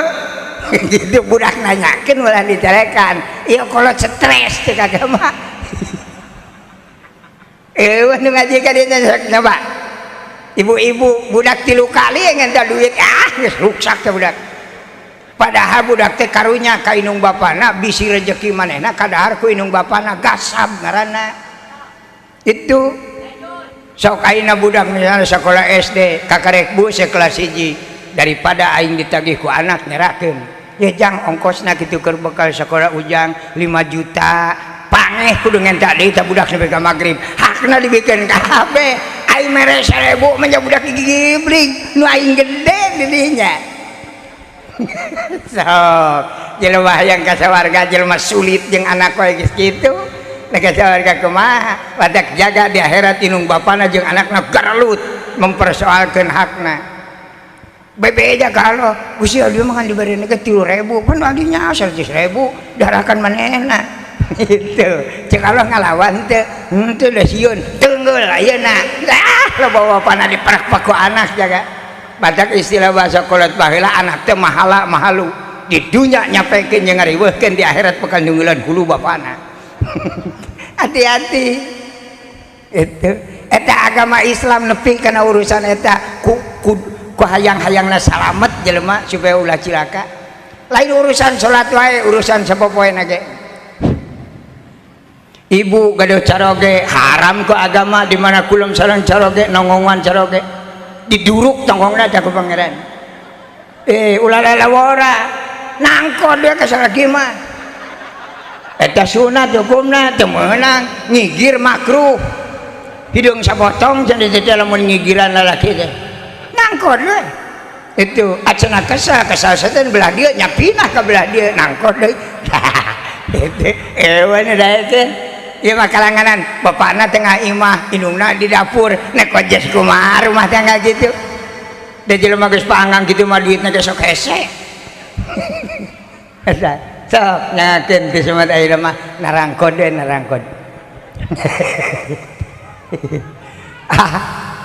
gitu budak nanyakeun malah dicarekan ieu kolot stres teh kagak mah eueuh nu ngaji ka dieu sok nyoba ibu-ibu budak 3 kali ngenta duit ah geus ruksak teh budak padahal budak teh karunya ka indung bapana bisi rejeki manehna kadahar ku indung bapana gasab ngaranna itu sok ayeuna budak misalnya sekolah SD kakarek bu sekelas 1 daripada aing ditagih ku anak nyerakeun ya jang ongkosna kitu keur bekal sekolah ujang 5 juta pangeh kudu ngenta deui tah budak sampai ka magrib hakna dibikeun kabeh aing mere 1000 mah budak gigiblig nu aing gede di dinya sok jelema hayang ka sawarga jelema sulit jeung anak wae geus kitu nek ka sawarga kumaha badak jaga di akhirat indung bapana jeung anakna garelut mempersoalkeun hakna bebeja ka Allah Gusti abdi mah kan dibarena ge 3.000 pan abdi nya 100.000 daharakan manehna gitu cek Allah ngalawan teu henteu da sieun teungeul ayeuna ah loba bapana diperak ku anak jaga badak istilah bahasa kolot baheula anak teh mahala mahalu di dunya nyapekeun jeung ngariweuhkeun di akhirat bakal nunggulan hulu bapana hati-hati itu eta agama Islam nepi kana urusan eta ku hayang-hayangna salamet jelema supaya ulah cilaka lain urusan salat wae urusan sapopoena ge ibu gaduh caroge haram ku agama di mana kulum sareng caroge nongongan caroge diduruk tonggongna teh ku pangeran ulah lalawora nangkon dia kasalagi mah eta sunat hukumna teu meunang ngigir makruh hidung sapotong cenah teh lamun ngigiran lalaki teh nangkon we itu acana kesal kesal setan belah dieu nya pindah ka belah dieu nangkon deui itu ewan da teh ieu mah kalanganan bapakna tengah imah indungna di dapur nek kojes kumaha rumah tangga gitu da jelema geus paangang kitu mah duitna ge sok hese eta sok nyangakeun ti sumat ayeuna mah narangkod we narangkod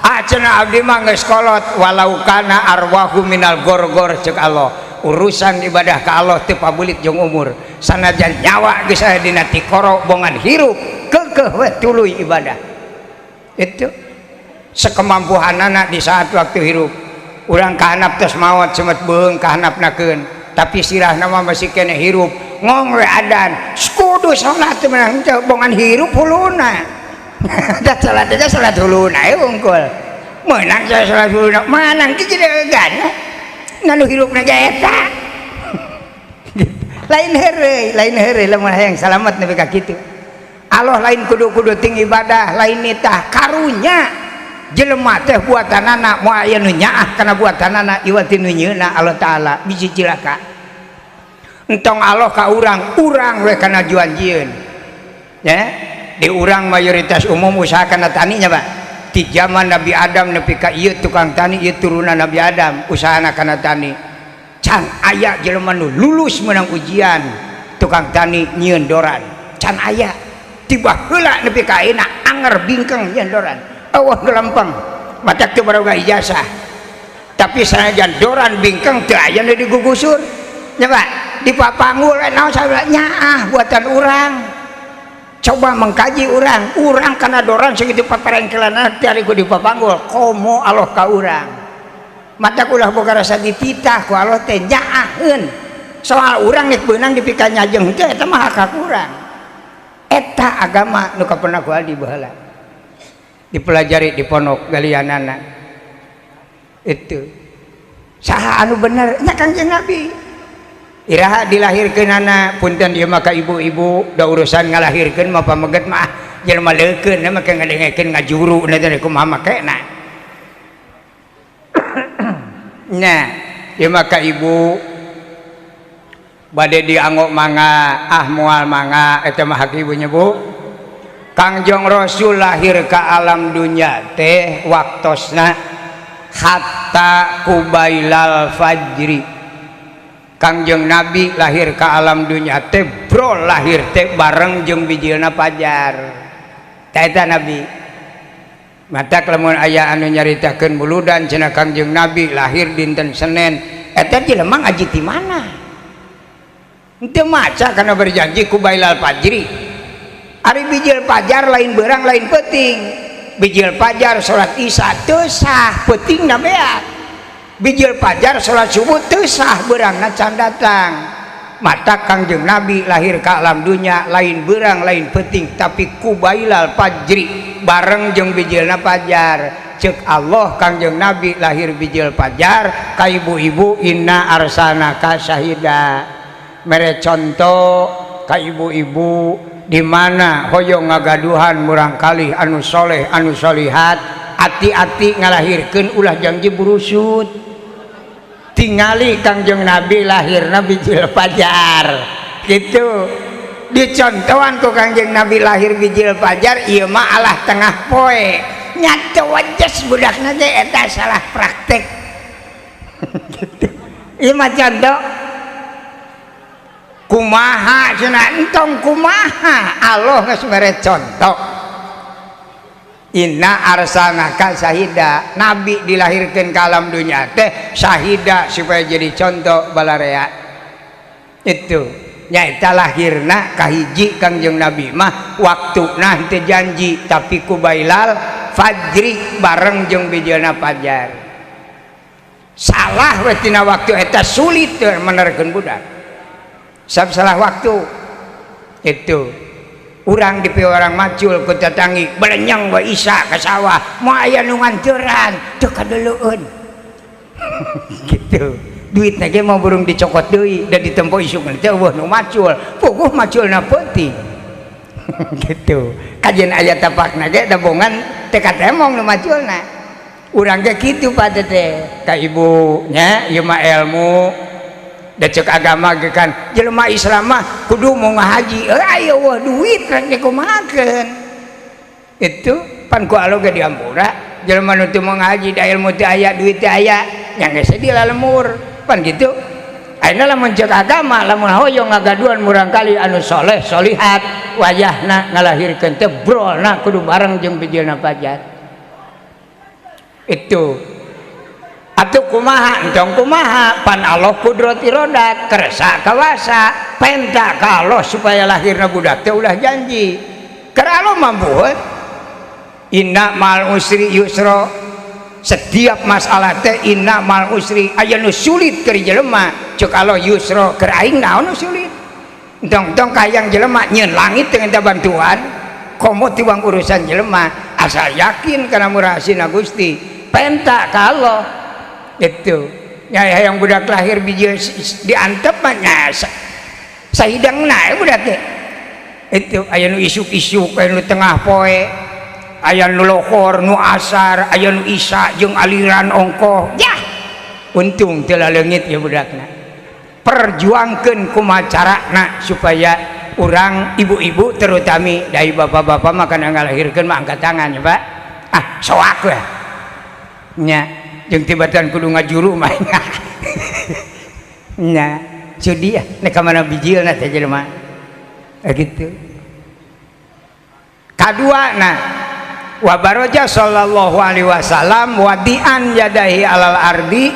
ah cenah abdi mah geus kolot walau kana arwahu minal gorgor ceuk Allah urusan ibadah ka Allah teu pabulit jeung umur sanajan nyawa geus aya dina tikoro bongan hirup keukeuh we tuluy ibadah itu sekemampuhanana di saat waktu hirup urang kahanap tos maot semet beung kahanapnakeun tapi sirahna mah masih keneh hirup ngong we adan kudu salat teu meunang teu bongan hirup huluna da salat teh salat huluna we unggul meunang salat huluna meunang teh jadi nganu hirupna ge eta lain heureuy lamun hayang salamet nepi ka kitu Allah lain kudu-kudu ting ibadah lain nitah karunya jelema teh buatanana moal aya nu nyaah kana buatanana ieu teh nu nyieunna Allah Taala bisi cilaka entong Allah ka urang urang we kana juan jieun ya di urang mayoritas umum usaha kana tani nya Pak di zaman Nabi Adam nepi ka ieu tukang tani ieu turunan Nabi Adam usahana kana tani can aya jelema nu lulus menang ujian tukang tani nyieun doran can aya tiba heula nepi ka ayeuna anger bingkeng nyieun doran eueuh gelempeng matak teu baroga ijazah tapi sanajan doran bingkeng teu aya nu digugusur nya Pak dipapanggul naon salah nyaah buatan urang coba mengkaji urang urang kana doran segitu paparengkelanna teh ari ku dipapanggul komo Allah ka urang matak ulah boga rasa dititah ku Allah teh nyaaheun Soal urang nek beunang dipika nyajeng teh eta mah hak urang. Eta agama nu kapendak ku Aldi baheula. Dipelajari di pondok galianana. Itu. Saha anu bener nya Kangjeng Nabi. Iraha dilahirkeunana punten ieu mah ka ibu-ibu da urusan ngalahirkeun mah pameget mah jelema leukeun mah make ngadengekeun ngajuru na teh kumaha makena. Nah, ieu mah ka ibu bade dianggok mangga ah moal mangga eta mah hak ibunya Bu. Kangjeng Rasul lahir ka alam dunya teh waktosna hatta kubailal fajri. Kangjeng Nabi lahir ke alam dunia teh bro lahir teh bareng jeung bijilna pajar. Tah eta Nabi. Matak lamun aya anu nyaritakeun muludan cenah Kangjeng Nabi lahir dinten Senin, eta jelema ngaji ti mana? Henteu maca kana berjanji ku bailal fajri. Ari bijil pajar lain beurang lain peuting. Bijil pajar salat Isya teu sah, peutingna beak. Bijil pajar salat subuh teu sah, beurangna can datang. Mata Kangjeng Nabi lahir ka alam dunya lain beurang lain peuting tapi kubailal fajri bareng jeung bijilna pajar. Ceuk Allah Kangjeng Nabi lahir bijil pajar ka ibu-ibu inna arsalnaka syahida. Mere contoh ka ibu-ibu di mana hoyong ngagaduhan murangkalih anu soleh anu solihat, ati-ati ngalahirkeun ulah janji burusut. Tingali Kangjeng Nabi lahirna bijil pajar gitu. Dicontohan ku Kangjeng Nabi lahir bijil pajar ieu mah alah tengah poe nyata wajes budakna teh eta salah praktek. Gitu ieu mah contoh kumaha cenah entong kumaha Allah geus mere contoh. Inna arsalnaka syahida. Nabi dilahirkan ke alam dunia teh syahida supaya jadi contoh balarea. Itu nyaeta lahirna kahiji Kangjeng Nabi mah waktuna henteu janji tapi kubailal fajri bareng jeung bijilna pajar. Salah we tina waktu eta sulit menerkeun budak. Sab salah waktu. Itu urang di orang macul ku tetangi belenyeng we isa ka sawah moal aya nu nganturan teu kadeuleun. Gitu duitna ge mau burung dicokot deui da ditempo isuk teh eueuh nu macul puguh maculna peuting. Gitu kajian aya tapakna ge dabongan teu katemong nu maculna. Urang ge kitu Pak teh ka ibu nya ieu mah ilmu da ceuk agama ge kan jelema Islam mah kudu mau ngahaji aya wah duit rek dikumahakeun. Itu pan ku Allah ge diampura jelema nu teu mau ngahaji da ilmu teu aya duit teu aya nya geus di lemur pan kitu. Ayeuna lamun ceuk agama lamun hoyong ngagaduhan murangkali anu soleh solihat wayahna ngalahirkeun teh brolna kudu bareng jeung bijilna pajar. Itu atuh kumaha entong kumaha pan Allah kudrat irodat kersa kawasa penta ka Allah supaya lahirna budak teh ulah janji keur Allah mampu. Inna mal usri yusra. Setiap masalah teh inna mal usri aya nu sulit keur jelema ceuk Allah yusra keur aing naon nu sulit. Entong-entong kahayang jelema nyeun langit teu minta bantuan komo tiwang urusan jelema asal yakin kana murah asina Gusti penta ka Allah. Itu nya hayang budak lahir bijil diantep mah nya sahidangna budak teh. Itu aya nu isuk-isuk aya nu tengah poe aya nu lohor nu asar aya nu isya jeung aliran ongkoh. Yah untung teu laleungit ya budakna. Perjuangkeun kumaha carana supaya urang ibu-ibu terutami dari bapak-bapak mah kana ngalahirkeun mah angkat tangan ya Pak. Ah soak we nya jeung tibatan kudu ngajuru mah nya. Nya sudi ah nek ka mana bijilna teh jelema gitu. Kadua nah wa baraja sallallahu alaihi wasallam wadian yadahi alal ardi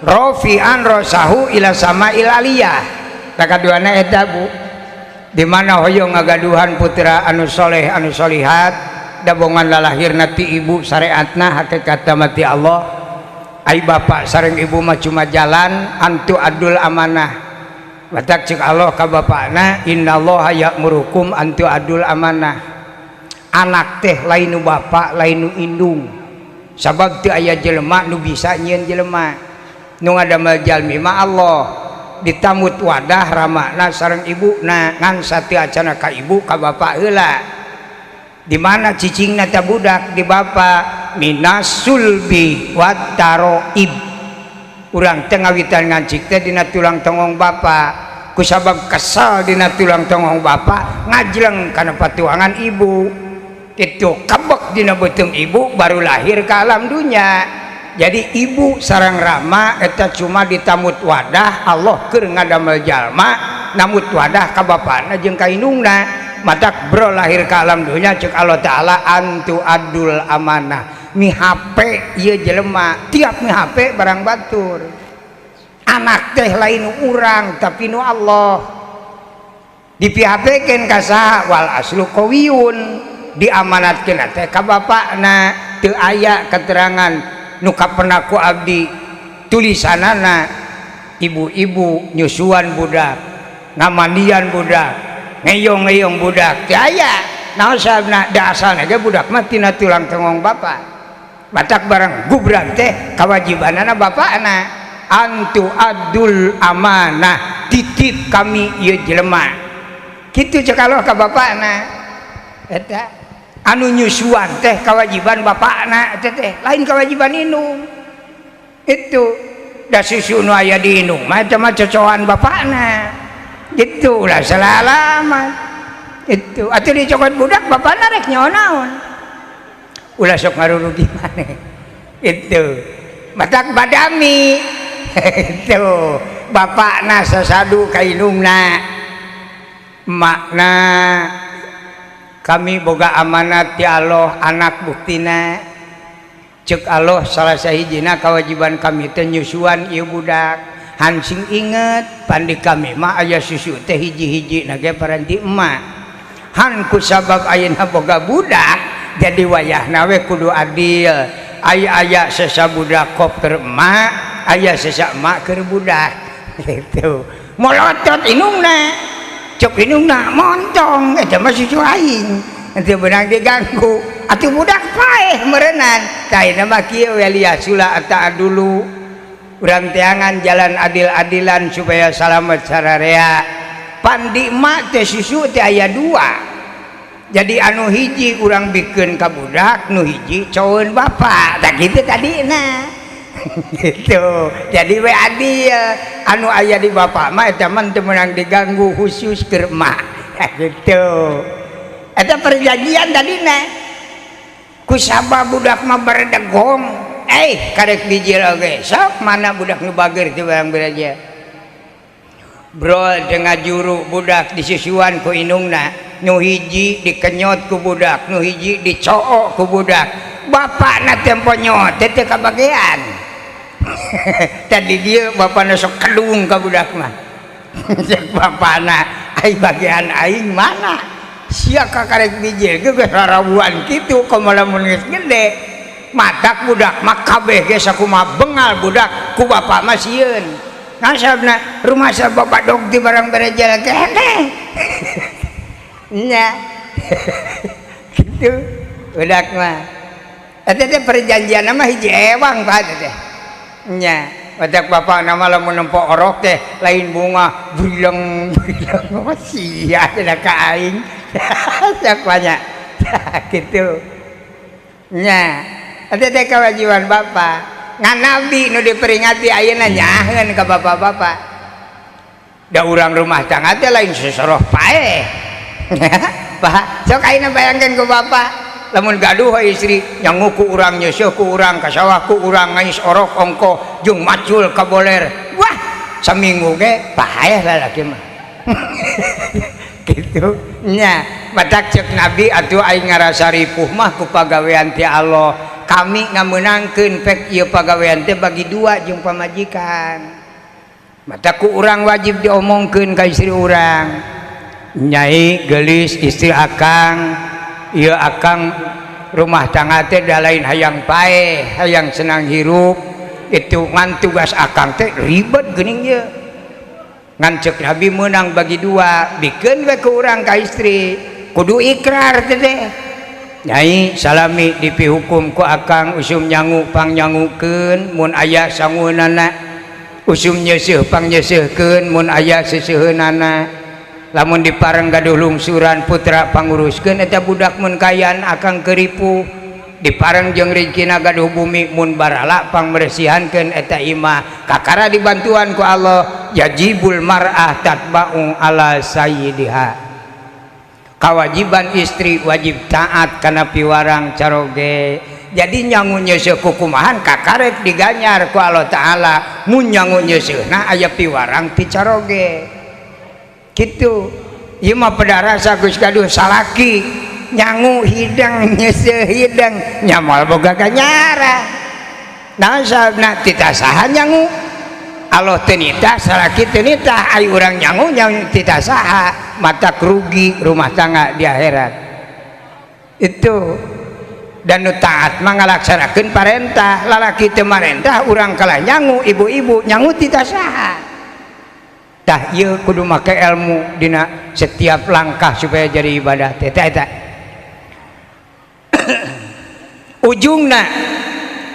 rofian rosahu ila samail aliyah. Tah kaduana eta Bu di mana hoyong ngagaduhan putra anu soleh anu solihat dabongan lalahirna ti ibu syariatna hakikatna mati Allah. Ai bapak sareng ibu mah cuma jalan antu adul amanah. Batak cek Allah ka bapakna, innallaha ya'murukum an tu'addul amanah. Anak teh lain nu bapak, lain nu indung. Sabab teu aya jelema nu bisa nyieun jelema. Nu ngadamel jalmi mah Allah. Ditamut wadah ramana sareng ibuna, ngan sateu acana ka ibu ka bapak heula. Di mana cicingna ta budak di bapak, minasulbi wat taroib. Urang teh ngawitan ngancik teh dina tulang tonggong bapak. Kusabab kesal dina tulang tonggong bapak, ngajleng kana patuangan ibu. Itu kebek dina beuteung ibu baru lahir ke alam dunia. Jadi ibu sareng rama eta cuma ditamut wadah Allah keur ngadamel jalma, namut wadah ka bapana jeung ka indungna. Matak bro lahir ke alam dunia cek Allah Ta'ala antu adul amanah. Mi HP ieu jelema, tiap mi HP barang batur. Anak teh lain urang tapi nu Allah. Di PHP-keun ka saha wal aslu qawiyun, diamanatkeun teh ka bapakna. Teu aya keterangan nu kapenaku abdi tulisanana ibu-ibu nyusuan budak, ngamandian budak, ngeyong-ngeyong budak, teu aya. Naon sababna? Da asalna ge budak mah tina tulang tonggong bapak. Batak barang gubran teh kawajibanana bapakna. Antu adul amanah, titip kami ieu jelema. Kitu cek Allah ka bapakna. Eta anu nyusuan teh kewajiban bapakna eta teh, lain kewajiban indung. Itu da susu nu aya di indung mah eta mah cocoan bapakna. Gitu lah salalaman. Itu atuh dicokot budak bapakna rek nyaho naon. Ulah sok ngarurugi maneh. Itu matak badami. Itu bapakna sasadu ka indungna. Makna kami boga amanat ti Allah, anak buktina cek Allah salah sahijina kewajiban kami teh nyusuan ieu budak. Hansing inget pandi kami mah aya susu teh hiji-hiji na ge paranti emak. Han ku sabab ayeuna boga budak jadi wayahna we kudu adil. Aya aya sesa budak kop keur emak, aya sesa emak keur budak. Gitu. Molotot indungna. Cek indungna montong eta mah susu aing. Henteu beunang diganggu. Atuh budak paeh meureunnan. Tah ayeuna mah kieu we liasula ata'a dulu. Urang teangan jalan adil-adilan supaya salamet sararea. Pandi emak teh susu teh aya dua. Jadi anu hiji urang bikeun ka budak, nu hiji coeun bapak. Tah kitu tadina. Gitu. Jadi we adil. Anu aya di bapak mah eta mah teu meunang diganggu khusus keur emak. Gitu. Eta perjanjian tadina. Kusabab budak mah berdegong, karek bijil oge. Sok mana budak nu bager teh barang beraja. Bro tengah juru budak disusuan ku indungna, nu hiji dikenyot ku budak, nu hiji dicook ku budak. Bapakna tempo nyot teh teu kabagean. Tadi dia bapakna sok kedung ka budak mah. Cek bapakna, ai bagian aing mana? Sia ka karek bijil ge geus rarabuan kitu komo lamun geus gede. Matak budak mah kabeh ge sakumaha bengal budak ku bapak mah sieun. Nasabna rumah sa bapak dog di barang bereja keneh. Nya. Kitu budak mah. Eta teh perjanjian mah hiji ewang Pak teh. Nya, batak bapak nama lamun nempo orok teh lain bunga brileng brileng sia cenah ka aing. Sok banyak. Kitu. Nya, eta teh kewajiban bapak. Ngan nabi nu diperingati ayeuna nyaheun ka bapak-bapak. Da urang rumah tangga teh lain sesoroh paeh. Pak, sok ayeuna bayangkeun ku bapak. Lamun gaduh istri nyangu ku urang, nyeuseuk ku urang, ka sawah ku urang, ngais orok ongko jeung macul ka boler. Wah, saminggu ge paeh lalaki mah. Kitu nya, matak ceuk nabi atuh aing ngarasa ripuh mah ku pagawean ti Allah. Kami ngameunangkeun pek ieu pagawean teh bagi dua jeung pamajikan. Matak ku urang wajib diomongkeun ka istri urang. Nyai geulis istri akang, ieu akang rumah tangga teh da lain hayang paeh, hayang senang hirup. Itu ngan tugas akang teh ribet geuning ieu. Ngan cek Nabi menang bagi dua, bikeun we ku urang ka istri, kudu ikrar teh. Nyai salami dipihukum ku akang usum nyangu pangnyangukeun mun aya sangueunana, usum nyeuseuh pangnyeuseurkeun mun aya seuseuheunana. Lamun dipareng gaduh lungsuran putra panguruskeun eta budak mun kayan akang keuripuh. Dipareng jeung rezekina gaduh bumi mun barala pangberesihankeun eta imah. Kakara dibantuan ku Allah, yajibul mar'ah tatba'u ala sayyidiha. Kawajiban istri wajib taat kana piwarang caroge. Jadi nyangu nyeuseuh kukumahan kakarek diganyar ku Allah Ta'ala. Mun nyangu nyeuseuhna aya piwarang ti caroge. Kitu. Ieu mah pedarasa geus gaduh salaki nyangu hidang nyeuseuh hidang nya moal boga ganyaran. Naon sababna tita saha nyangu? Allah teu nitah salaki teu nitah, ai urang nyangu nyangu tita saha, matak rugi rumah tangga di akhirat. Itu dan nu taat mah ngalaksanakeun parentah, lalaki teu marentah urang kalah nyangu, ibu-ibu nyangu tita saha. Tah ieu kudu make ilmu dina setiap langkah supaya jadi ibadah teh eta. Ujungna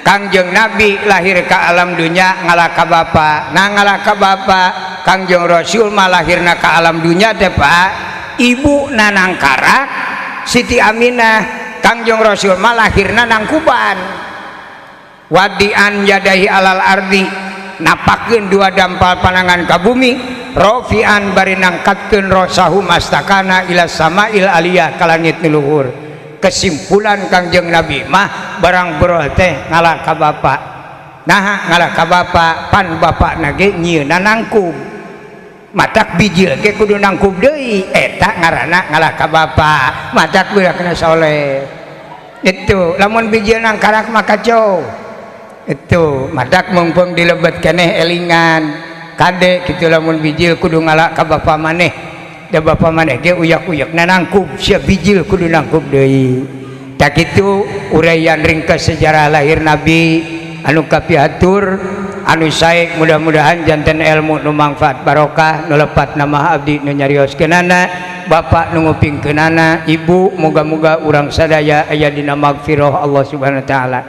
Kangjeng Nabi lahir ke alam dunia ngalaka bapa, nah ngalaka bapa Kangjeng Rasul mah lahirna ke alam dunia teh Pak, ibu nanang karak Siti Aminah, Kangjeng Rasul mah lahirna nangkuban. Wadian yadahi alal ardi, napakeun dua dampal panangan ka bumi, rofian bari nangkatkeun rosahu mastakana ila samail aliyah ka langit nu luhur. Kesimpulan Kangjeng Nabi mah barang beroh teh ngalah ka bapa. Naha ngalah ka bapa, pan bapakna ge nyieunna nangkub. Matak bijil ge kudu nangkub deui, eta ngaranna ngalah ka bapa. Matak budakna soleh. Itu lamun bijil nangkarak mah kacau. Itu matak mumpung dilebet keneh elingan. Kade kitu lamun bijil kudu ngalah ka bapa maneh. Da bapa maneh ge uyak-uyakna nangkub, sia bijil kudu nangkub deui. Tak kitu uraian ringkas sejarah lahir Nabi anu kapihatur anu sae, mudah-mudahan janten ilmu nu mangfaat barokah nu lepat nama abdi nu nyarioskeunana, bapak nu ngupingkeunana, ibu moga-moga urang sadaya aya dina magfirah Allah Subhanahu wa taala.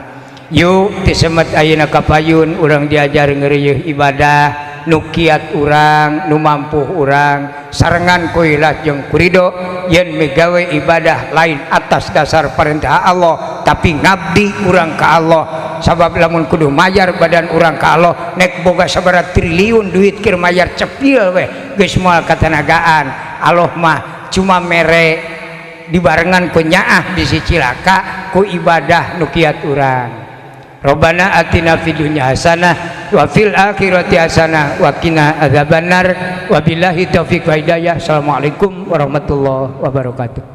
Yuk ti semet ayeuna kapayun urang diajar ngeureuh ibadah nu kiat urang, nu mampu urang, sarengan ku ikhlas jeung kurido yen migawe ibadah lain atas dasar perintah Allah tapi ngabdi urang ka Allah. Sabab lamun kudu mayar badan urang ka Allah nek boga sabaraha triliun duit keur mayar cepil weh geus moal katanagaan. Allah mah cuma mere dibarengan ku nyaah bisi cilaka ku ibadah nu kiat urang. Rabbana atina fid dunya hasanah wa fil akhirati hasanah wa qina adzabannar. Wabillahi taufik wa hidayah. Assalamualaikum warahmatullahi wabarakatuh.